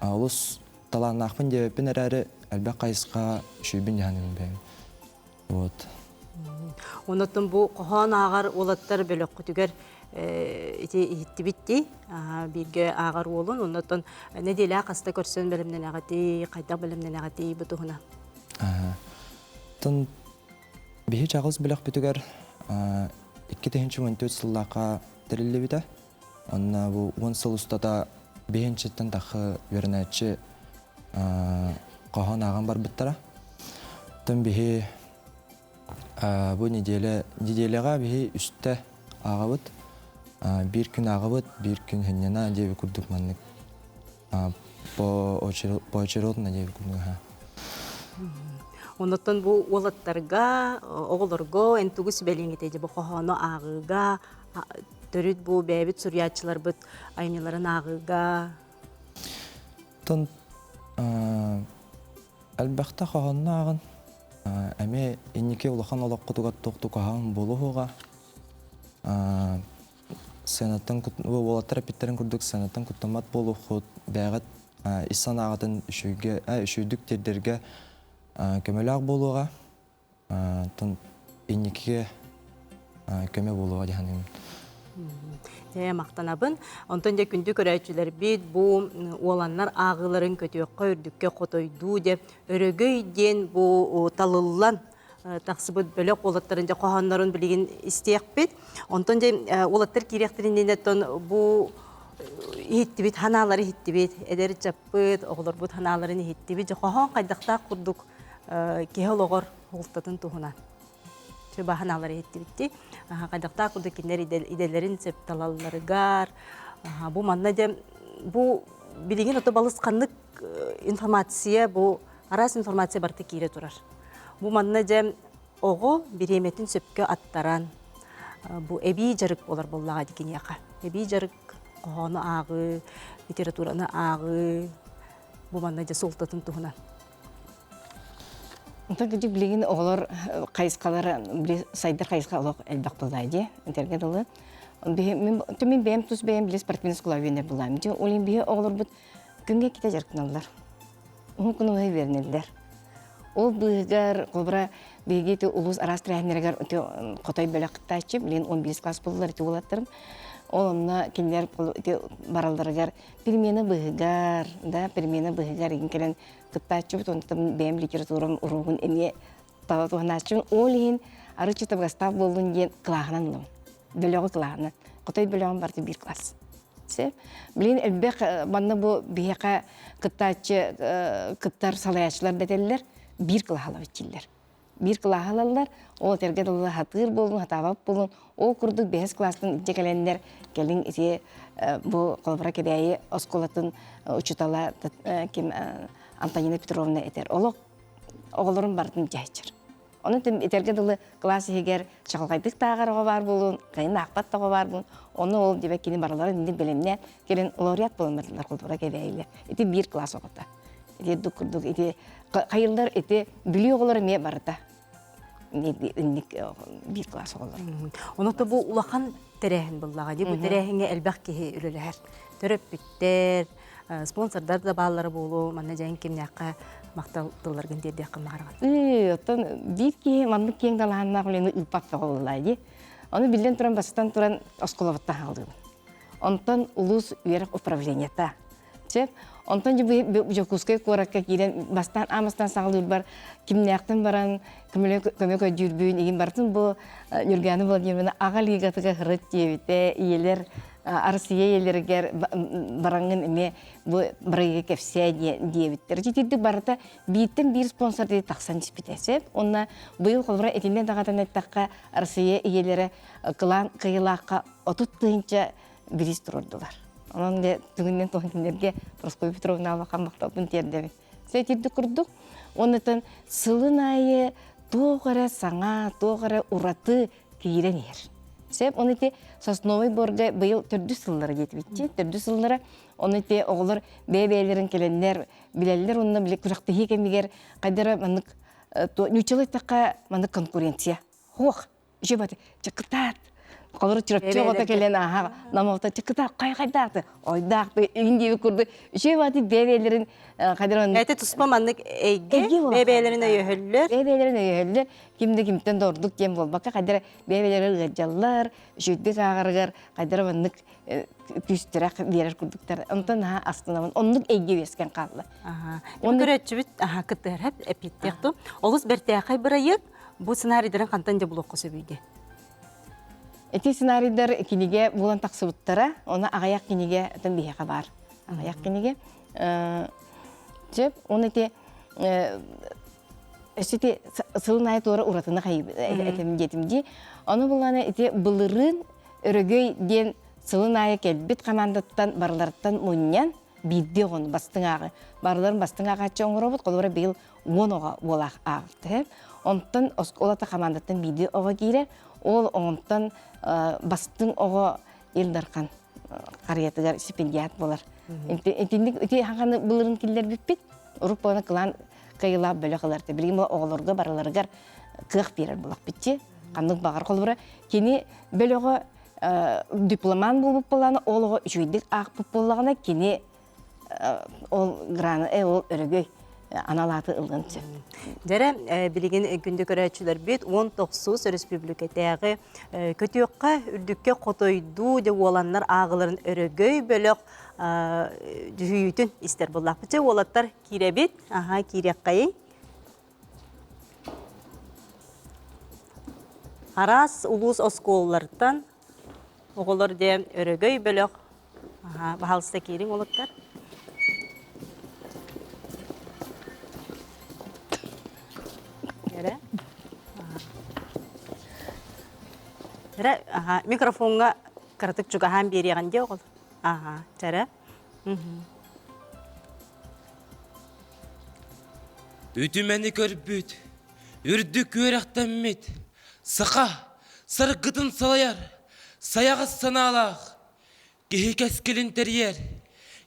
олус талааннаахпын диэбэппин эрээри элбэх хайысха үчүгэйбин дьаһанабын бэйэм. Вот. Онотон бу хоһоон ааҕар уолаттар бөлөххүтүгэр ити иһиттибит дии бииргэ ааҕар уолун оннотон нэдиэлэ хаста көрсөн бэлэмнэнэҕитий хайдах бэлэмнэнэҕитий бу туһуна Тон биһи чаҕылыс бөлөхпүтүгэр 2014 сыллаахха тэриллибитэ. Онно бу 10 сыл устата биһинчиттэн тахы үөрэнээччи хоһоон ааҕан барбыттара. Оттон биһи бу неделя неделяҕа биһи үстэ ааҕабыт. Биир күн ааҕабыт, биир күн хынньана диэби курдук маннык по поочередно диэби курдук Оннуттан бу уолаттарга, оҕолорго эн тугу сүбэлиэҥ этэй бу хоһоону ааҕыыга, төрүт бу бэйэбит суруйааччыларбыт айымньыларын ааҕыыга? Тон элбэхтэ хоһоонно ааҕын. Эмиэ инники улахан олоххутугар туох-тукаһаҕын буолуоҕа. Сыанаттан уолаттар эппиттэрин курдук сыанаттан куттаммат буолуоххут, бэйэҕит ис санааҕытын үчүгэйгэ, үчүгэйдик тиэрдэргэ көмөлөөх буолуоҕа. Оттон инникигэ көмө буолуоҕа дии саныыбын. Ээ, махтанабын. Онтон дьэ күндү көрөөччүлэрбит бу уоланнар ааҕыыларын көтүөххэ үрдүккэ хотойдуу дьэ өрөгөй диэн бу талыллан тахсыбыт бөлөх уолаттарын дьэ хоһооннорун билигин истиэхпит. Онтон дьэ уолаттар киириэхтэрин иннинэ бу иһиттибит, ханаалары иһиттибит, эдэр ыччаппыт, оҕолорбут ханааларын иһиттибит. Дьэ хоһоон хайдахтаах курдук киһи олоҕор уолтатын туһунан сүбэ ханаалары иһиттибит. Хайдахтаах курдук кинилэр идэлэрин сөп талалларыгар бу манна дьэ бу билигин ото балысханнык информация бу араас информация барыта киирэ турар. Бу манна дьэ оҕо бириэмэтин сөпкө аттаран бу эбии дьарык буолар буоллаҕа дии киниэхэ. Эбии дьарык хоһоону ааҕыы, литератураны ааҕыы бу манна дьэ суолтатын туһунан. Онтон кырдьык билигин оҕолор хайысхалара били сайдар хайысха олох элбэх буоллаа дии этэргэ дылы. Мин мин бэйэм тус бэйэм били спортивный школа үөрэнэр буолаам. Дьэ ол иһин биһи оҕолорбут күҥҥэ иккитэ дьарыктаналлар. Уһун күн уһай үөрэнэллэр. Ол быыһыгар, холобура, биһиги ити улуус араас тэрээһиннэригэр ити хотой бөлөх кыттааччы, билигин 11 класс буоллар ити уолаттарым. Ол онно кинилэр баралларыгар перемена быһыгар, да, перемена быһыгар игин кэлэн кыттааччыбыт, онтон бэйэм литературам уруогун эмиэ таба туһанааччыбын. Ол иһин арычы табыгастаах буоллун диэн кылааһынан ылабын. Бөлөҕү кылааһынан. Хотой бөлөҕүм барыта биир класс. Билин элбэх манна бу биһиэхэ кыттааччы кыттар салайааччылар дэтэллэр, биир кылааһалабыт дииллэр. Биир кылааһы ылаллар, ол этэргэ дылы хатыыр буолун, хатаабат буолун, ол курдук бэһис кылаастан илдьэ кэлэннэр, кэлин ити бу холобура Кэбээйи оскуолатын учуутала ким Антонина Петровна этэр. Олох оҕолорун барытын дьаһайчар. Онон этэргэ дылы кылаас иһигэр чаҕылхайдык тааҕар оҕо баар буолуон, кайын аахпат да оҕо баар буолун, ону ол дибэ кини барыларын инник бэлэмнээн кэлин лауреат буолан бардылар холобура Кэбээйилэр. Ити биир кылаас оҕото. Ити курдук ити хайыллар ити Бүлүү оҕолоро эмиэ барыта инник биир класс оҕолор. Онон бу улахан тэрээһин буллаҕа дии. Бу тэрээһиҥҥэ элбэх киһи үлэлэһэр. Төрөппүттэр, спонсордар да бааллара буолуо, манна дьэҥ кимнээххэ махтал тылларгын тиэрдиэххин баҕараҕын. Оттон биир киһи маннык киэҥ далааһыннаах үлэни ыыппат буолла дии. Ону биллэн туран бастатан туран оскуолабыттан хаалыыбын. Онтон улуус үөрэх управлениета Сөп. Онтон Дьокуускай куоракка киирэн бастаан аамастан саҕалыырбар кимнээхтэн баран көмө көрдүүрбүн игин барытын бу Нюргана Владимировна аҕа лигатыгар һырыт диэбитэ ийэлэр Россия ийэлэригэр бараҥҥын эмиэ бу бырайыгы кэпсээ диэбиттэр. Итирдик барыта бииртэн биир спонсор дии тахсан испитэ. Сөп. Онно быйыл холобура итиннэ даҕатан эттэххэ Россия ийэлэрэ кылаан кыйылаахха 30 тыһыынча бириис туруордулар. Онон дьэ түгүннэн туһан кинилэргэ Прасковья Петровна улахан махталбын тиэрдэбин. Сэтирдик курдук. Оннотон сылын аайы туох эрэ саҥа, туох эрэ ураты киирэн иһэр. Сөп, оны ити Сосновый борга быйыл төрдүс сыллара диэтибитчи. Төрдүс сыллара оны ити оҕолор бэйэ-бэйэлэрин кэлэннэр билэллэр онно били күрэхтэһии кэмигэр хайдара маннык ньуччалыы эттэххэ маннык конкуренция. Хуох, Үчүгэй чыкытаат. Холору чырапчы оҕото кэлэн ааһа намалта чыкытаат хай хайдаахты ойдаахты иҥин диэбит курдук үчүгэй бааты бэйэлэрин хайдаран Эти туспа маннык эйгэ бэйэлэрин өйөһөллөр. Бэйэлэрин өйөһөллөр. Ким да кимтэн да ордук диэн буолбакка хайдара бэйэлэрин ыалдьаллар, үчүгэйдик ааҕарыгар хайдара маннык күүстэрэх биэрэр курдуктар. Онтон наһаа астынабын. Оннук эйгэ үөскэн хаалла. Оннук көрөөччүбүт кыттыһар эппиттиэх ту. Олус бэртээхэй бырайыак. Бу сценарийдарын хантан дьэ булуохха сөбүйдэ? Ити сценарийдар кинигэ буолан тахсыбыттара, оны аҕыйах кинигэ тын биһиэхэ баар. Аҕыйах кинигэ. Сөп, оны ити өссө сылын аайы туора уратыны этим диэтим дии. Ону буллаана ити былырыын Өрөгөй диэн сылын аайы кэлбит командаттан барыларыттан мунньан биирдии оҕону бастыҥ ааҕы барыларын бастыҥ ааҕааччы оҥоробут холобура быйыл уон оҕо уолаах ааҕыт онтон оскуолата хамаандаттан биирдии оҕо киирэр ол онтон бастыҥ оҕо Ил Дархан харыйатыгар стипендиат буолар итинник ити хаханы былырын киллэрбиппит урук буолан кылаан кыайыылаах бөлөх ылар билигин оҕолорго барыларыгар кыах биэрэр булахпытчы ханнык баҕар холобура кини бөлөҕө дипломант буолбут буоллаҕына ол оҕо үчүгэйдик аахпыт буоллаҕына кини ол граны ол өрөгөй анал ааты ылыан сөп. Дьэрэ, билигин күндү көрөөччүлэрбит 19 өрөспүүбүлүкэтээҕи көтүөххэ үрдүккэ хотойдуу дьэ уоланнар ааҕыларын өрөгөй бөлөх дьүһүйүүтүн истэр буоллахпыт. Чэ уолаттар киирэбит, аха киириэххэйиҥ. Араас улуус оскуолаларыттан оҕолор диэн өрөгөй бөлөх баһаалыста киириҥ уолаттар. Эрэ. Эрэ, аха, микрофоҥҥа кыратык чугаһаан биэриэҕин дии оҕол. Аха, чэрэ. Үтүмэни көрбүт, үрдүк үөрэхтэммит, саха саргытын салайар, сайаҕас санаалаах, киһи кэскилин тэрийэр,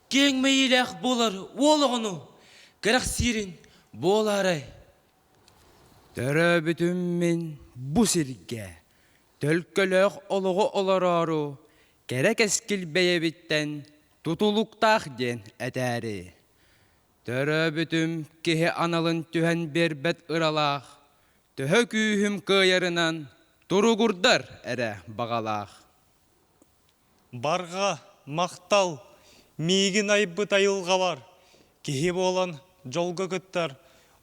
киэҥ мэйиилээх буолар уол оҕону кэрэхсиирин буолаарай? Төрөөбүтүм мин бу сиргэ, төлкөлөөх олоҕу олороору, кэрэ кэскил бэйэбиттэн тутулуктаах диэн этээри. Төрөөбүтүм киһи аналын түһэн биэрбэт ыралаах, төһө күүһүм кыайарынан туругурдар эрэ баҕалаах. Барҕа махтал, миигин айбыт айылҕабар, киһи буолан дьолго кыттар,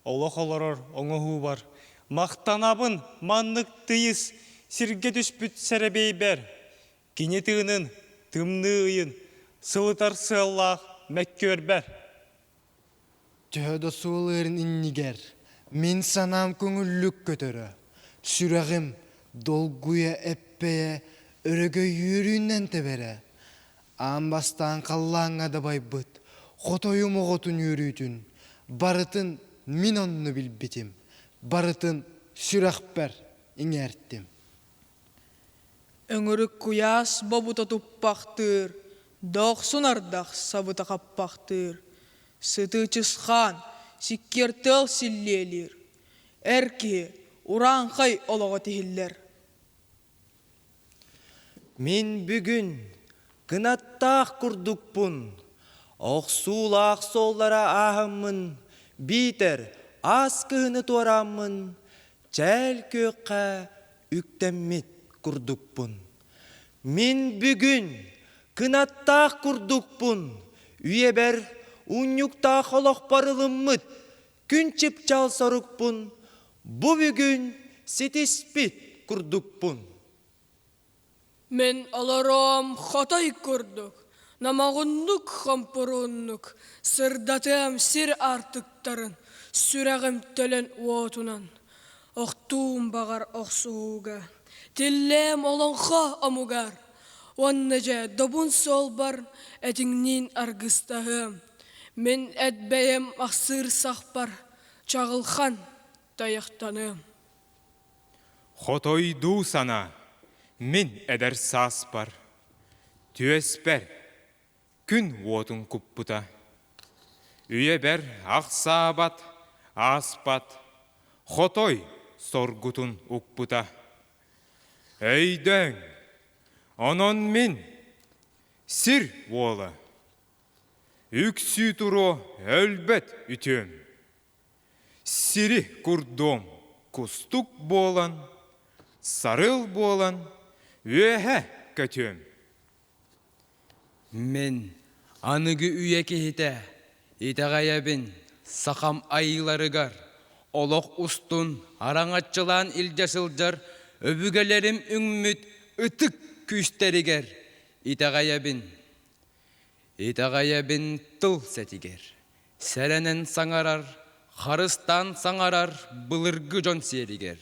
олох олорор оҥоһуубар. Махтанабын маннык тыйыс сиргэ түспүт сэрэбиэйбэр, кини тыынын, тымныы ыйын сылытар сыаллаах мөккүөрбэр. Төһө да суол ыарын иннигэр мин санаам көҥүллүк көтөрө, сүрэҕим долгуйа эппэйэ өрөгөй үөрүүнэн тэбэрэ. Аан бастаан халлааҥҥа дабайбыт хотойум оҕотун үөрүүтүн барытын мин онно билбитим, барытын сүрэхпэр иҥэртим. Өҥүрүк куйаас бобута туппахтыыр, дохсун ардах сабыта хаппахтыыр, сытыы чысхаан, сиккиэр тыал силлиэлиир, эр киһи урааҥхай олоҕо тиһиллэр. Мин бүгүн кынаттаах курдукпун, охсуулаах суоллара ааһаммын, биитэр аас кыһыны туорааммын, чээл күөххэ үктэммит курдукпун. Мин бүгүн кынаттаах курдукпун, үйэбэр унньуктаах олохпор ылыммыт күн чыпчаал сорукпун бу бүгүн ситиспит курдукпун. Мин олоруом хотой курдук, номоҕуннук хомпурууннук, сырдатыам сир аартыктарын, сүрэҕим төлөн уотунан. Охтуум баҕар охсуһууга, тиллээм олоҥхо омугар, уонна дьэ добун суолбар этиҥниин аргыстаһыам. Мин эт бэйэм ахсыыр сахпар чаҕылхан тайахтаныам. Хотойдуу санаа, мин эдэр сааспар, түөспэр күн уотун куппута. Үйэбэр ахсаабат, ааспат, хотой соргутун укпута. Өйдөөҥ, онон мин сир уола, үксүү туруо өлбөт үтүөм. Сири курдуом кустук буолан, сарыл буолан үөһэ көтүөм. Мин аныгы үйэ киһитэ итэҕэйэбин сахам айыыларыгар олох устун араҥаччылаан илдьэ сылдьар өбүгэлэрим үҥмүт ытык күүстэригэр итэҕэйэбин. Итэҕэйэбин тыл сэтигэр, сэрэнэн саҥарар, харыстаан саҥарар былыргы дьон сиэригэр,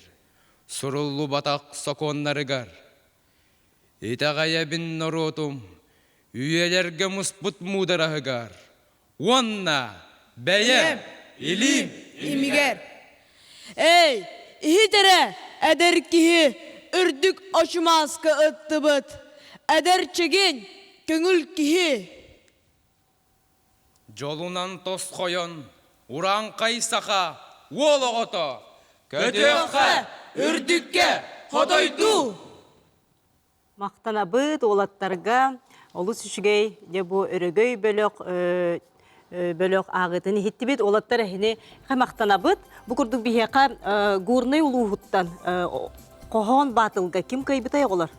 суруллубатах сокуоннарыгар. Итэҕэйэбин норуотум үйэлэргэ муспут муудараһыгар уонна бэйэм илиим имигэр. Эй, иһит эрэ, эдэр киһи үрдүк очумааска ыттыбыт, эдэр чэгин, көҥүл киһи. Дьолунан тосхойон, урааҥхай саха уол оҕото көтүөххэ, үрдүккэ, хотойдуу! Махтанабыт уолаттарга олус үчүгэй дьэ бу өрөгөй бөлөх бөлөх ааҕыытын иһиттибит. Уолаттар эһини махтанабыт. Бу курдук биһиэхэ Горнай улууһуттан Хоһоон Баатылга ким кыайбытай оҕолор?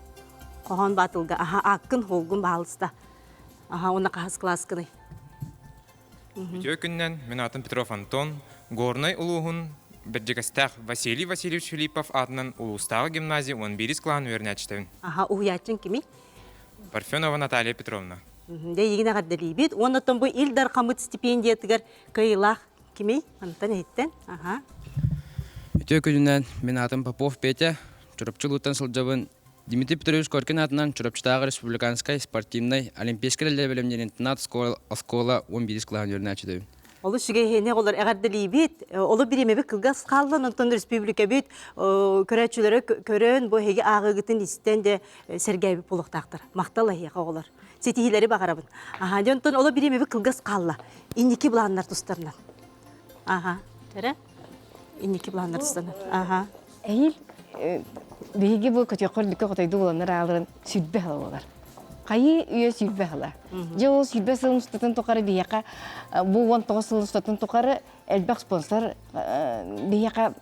Хоһоон Баатылга аха ааккын холгун баалыста. Аха уонна хаһыс кылааскыный? Үтүө күннэн, мин аатым Петров Антон, Горнай улууһун Бэрдьигэстээх Василий Васильевич Филиппов аатынан улуустааҕы гимназия 11 кылааһын үөрэнээччитэбин. Аха, уһуйааччыҥ кимий? Парфенова Наталья Петровна. Дьэ, эйигин эҕэрдэлиибит. Уонна оттон бу Ил Дархаммыт стипендиятыгар кыайыылаах кимий? Антон иһиттэн. Аха. Үтүө күнүнэн, мин аатым Попов Петя, Чурапчы улууттан сылдьабын. Дмитрий Петрович Коркин аатынан Чурапчытааҕы республиканскай спортивнай олимпийскай эрэллэр бэлэмниир интернат оскуола 11 кылааһын үөрэнээччитэбин. Олус үчүгэй иһини оҕолор эҕэрдэлиибит. Олу бириэмэбит кылгас хааллан, онтон республикабыт көрөөччүлэрэ көрөн, бу эһиги ааҕыыгытын истэн де сэргээбит буолуохтаахтар. Махтал эһиэхэ оҕолор. Ситиһиилэри баҕарабын. Аха, дьэ онтон олу бириэмэбит кылгас хаалла. Инники былааннар тустарынан. Аха, тэрэ? Инники былааннар тустарынан. Аха. Эһиил биһиги бу көтүөххэ үрдүккэ хотойду буланнар ааларын сүрбэ сыла буолар. Хайыы үйэ сүрбэ сыла. Дьэ ол сүрбэ сылын устатын тухары биһиэхэ бу 19 сыл устатын тухары элбэх спонсор биһиэхэ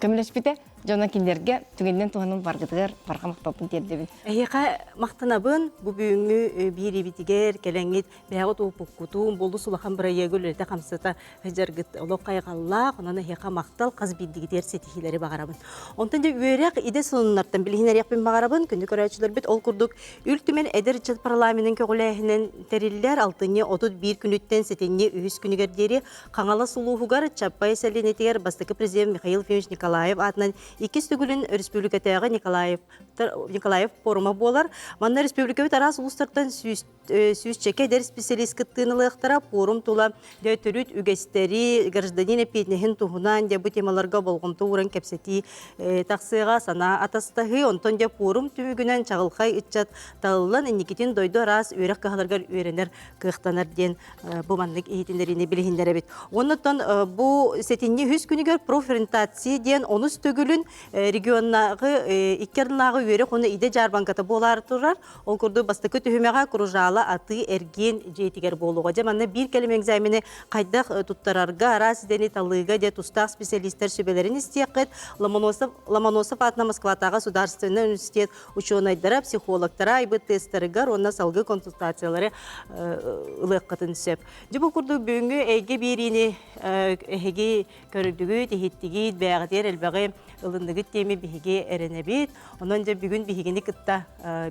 көмөлөспүтэ. Дьоно кинилэргэ түгэнинэн туһанан баргытыгар барҕа махталбын тиэрдэбин. Эһиэхэ махтанабын бу бүгүҥҥү биириибитигэр кэлэҥҥит бэйэҕит уопуккутун, болус улахан бырайыагы үлэлэтэ хамсата сылдьаргыт олох хайҕаллаах, онон эһиэхэ махтал хас биирдигитигэр ситиһиилэри баҕарабын. Онтон дьэ үөрэх идэ сонуннартан билиһинэриэхпин баҕарабын. Күндү көрөөччүлэрбит ол курдук Ил Түмэн эдэр ыччат парламенын көҕүлээһинэн тэриллэр алтынньы 31 күнүттэн сэтинньи үһүс күнүгэр диэри Хаҥалас улууһугар Чаппай сэлиэнньэтигэр бастакы президент Михаил Ефимович Николаев аатынан иккис төгүлүн өрөспүүбүлүкэтээҕи Николаев Николаев форума буолар. Манна республикабыт араас улуустартан сүүсчэкэ эдэр специалист кыттыыны ылыахтара. Пуорум тула дьэ төрүт үгэстэри, гражданин эппиэтинэһин туһунан дьэ бу темаларга болҕомто ууран кэпсэтии тахсыаҕа, санаа атастаһыы. Онтон дьэ пуорум түмүгүнэн чаҕылхай ыччат талыллан инникитин дойду араас үөрэх кыһаларыгар үөрэнэр кыахтанар диэн бу маннык иһитиннэриини билиһиннэрэбит. Оннуттан бу сэтинньи үһүс күнүгэр профориентация диэн онус төгүлүн регионнааҕы икки ардынааҕы үөрэх уонна идэ дьаарбаҥката буолаары турар. Ол курдук бастакы түһүмэҕэ Кружала атыы-эргиэн дьиэтигэр буолуоҕа. Дьэ манна биир кэлим экзамени хайдах туттарарга, араас идэни талыыга дьэ тустаах специалистар сүбэлэрин истиэххит. Ломоносов, Ломоносов аатынан Москватааҕы государственнай университет учуонайдара, психологтара айбыт тестарыгар уонна салгыы консультациялары ылыаххытын сөп. Дьэ бу курдук бүгүҥҥү эйгэ биэриини эһиги Көрдүгүт, иһиттигит, бэйэҕитигэр элбэҕи ылынныгыт диэми биһиги эрэнэбит. Онон дьэ бүгүн биһигини кытта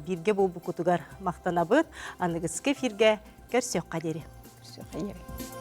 бииргэ буолбуккутугар махтанабыт. Аныгыскы эфиргэ көрсүөххэ диэри. Көрсүөххэ диэри.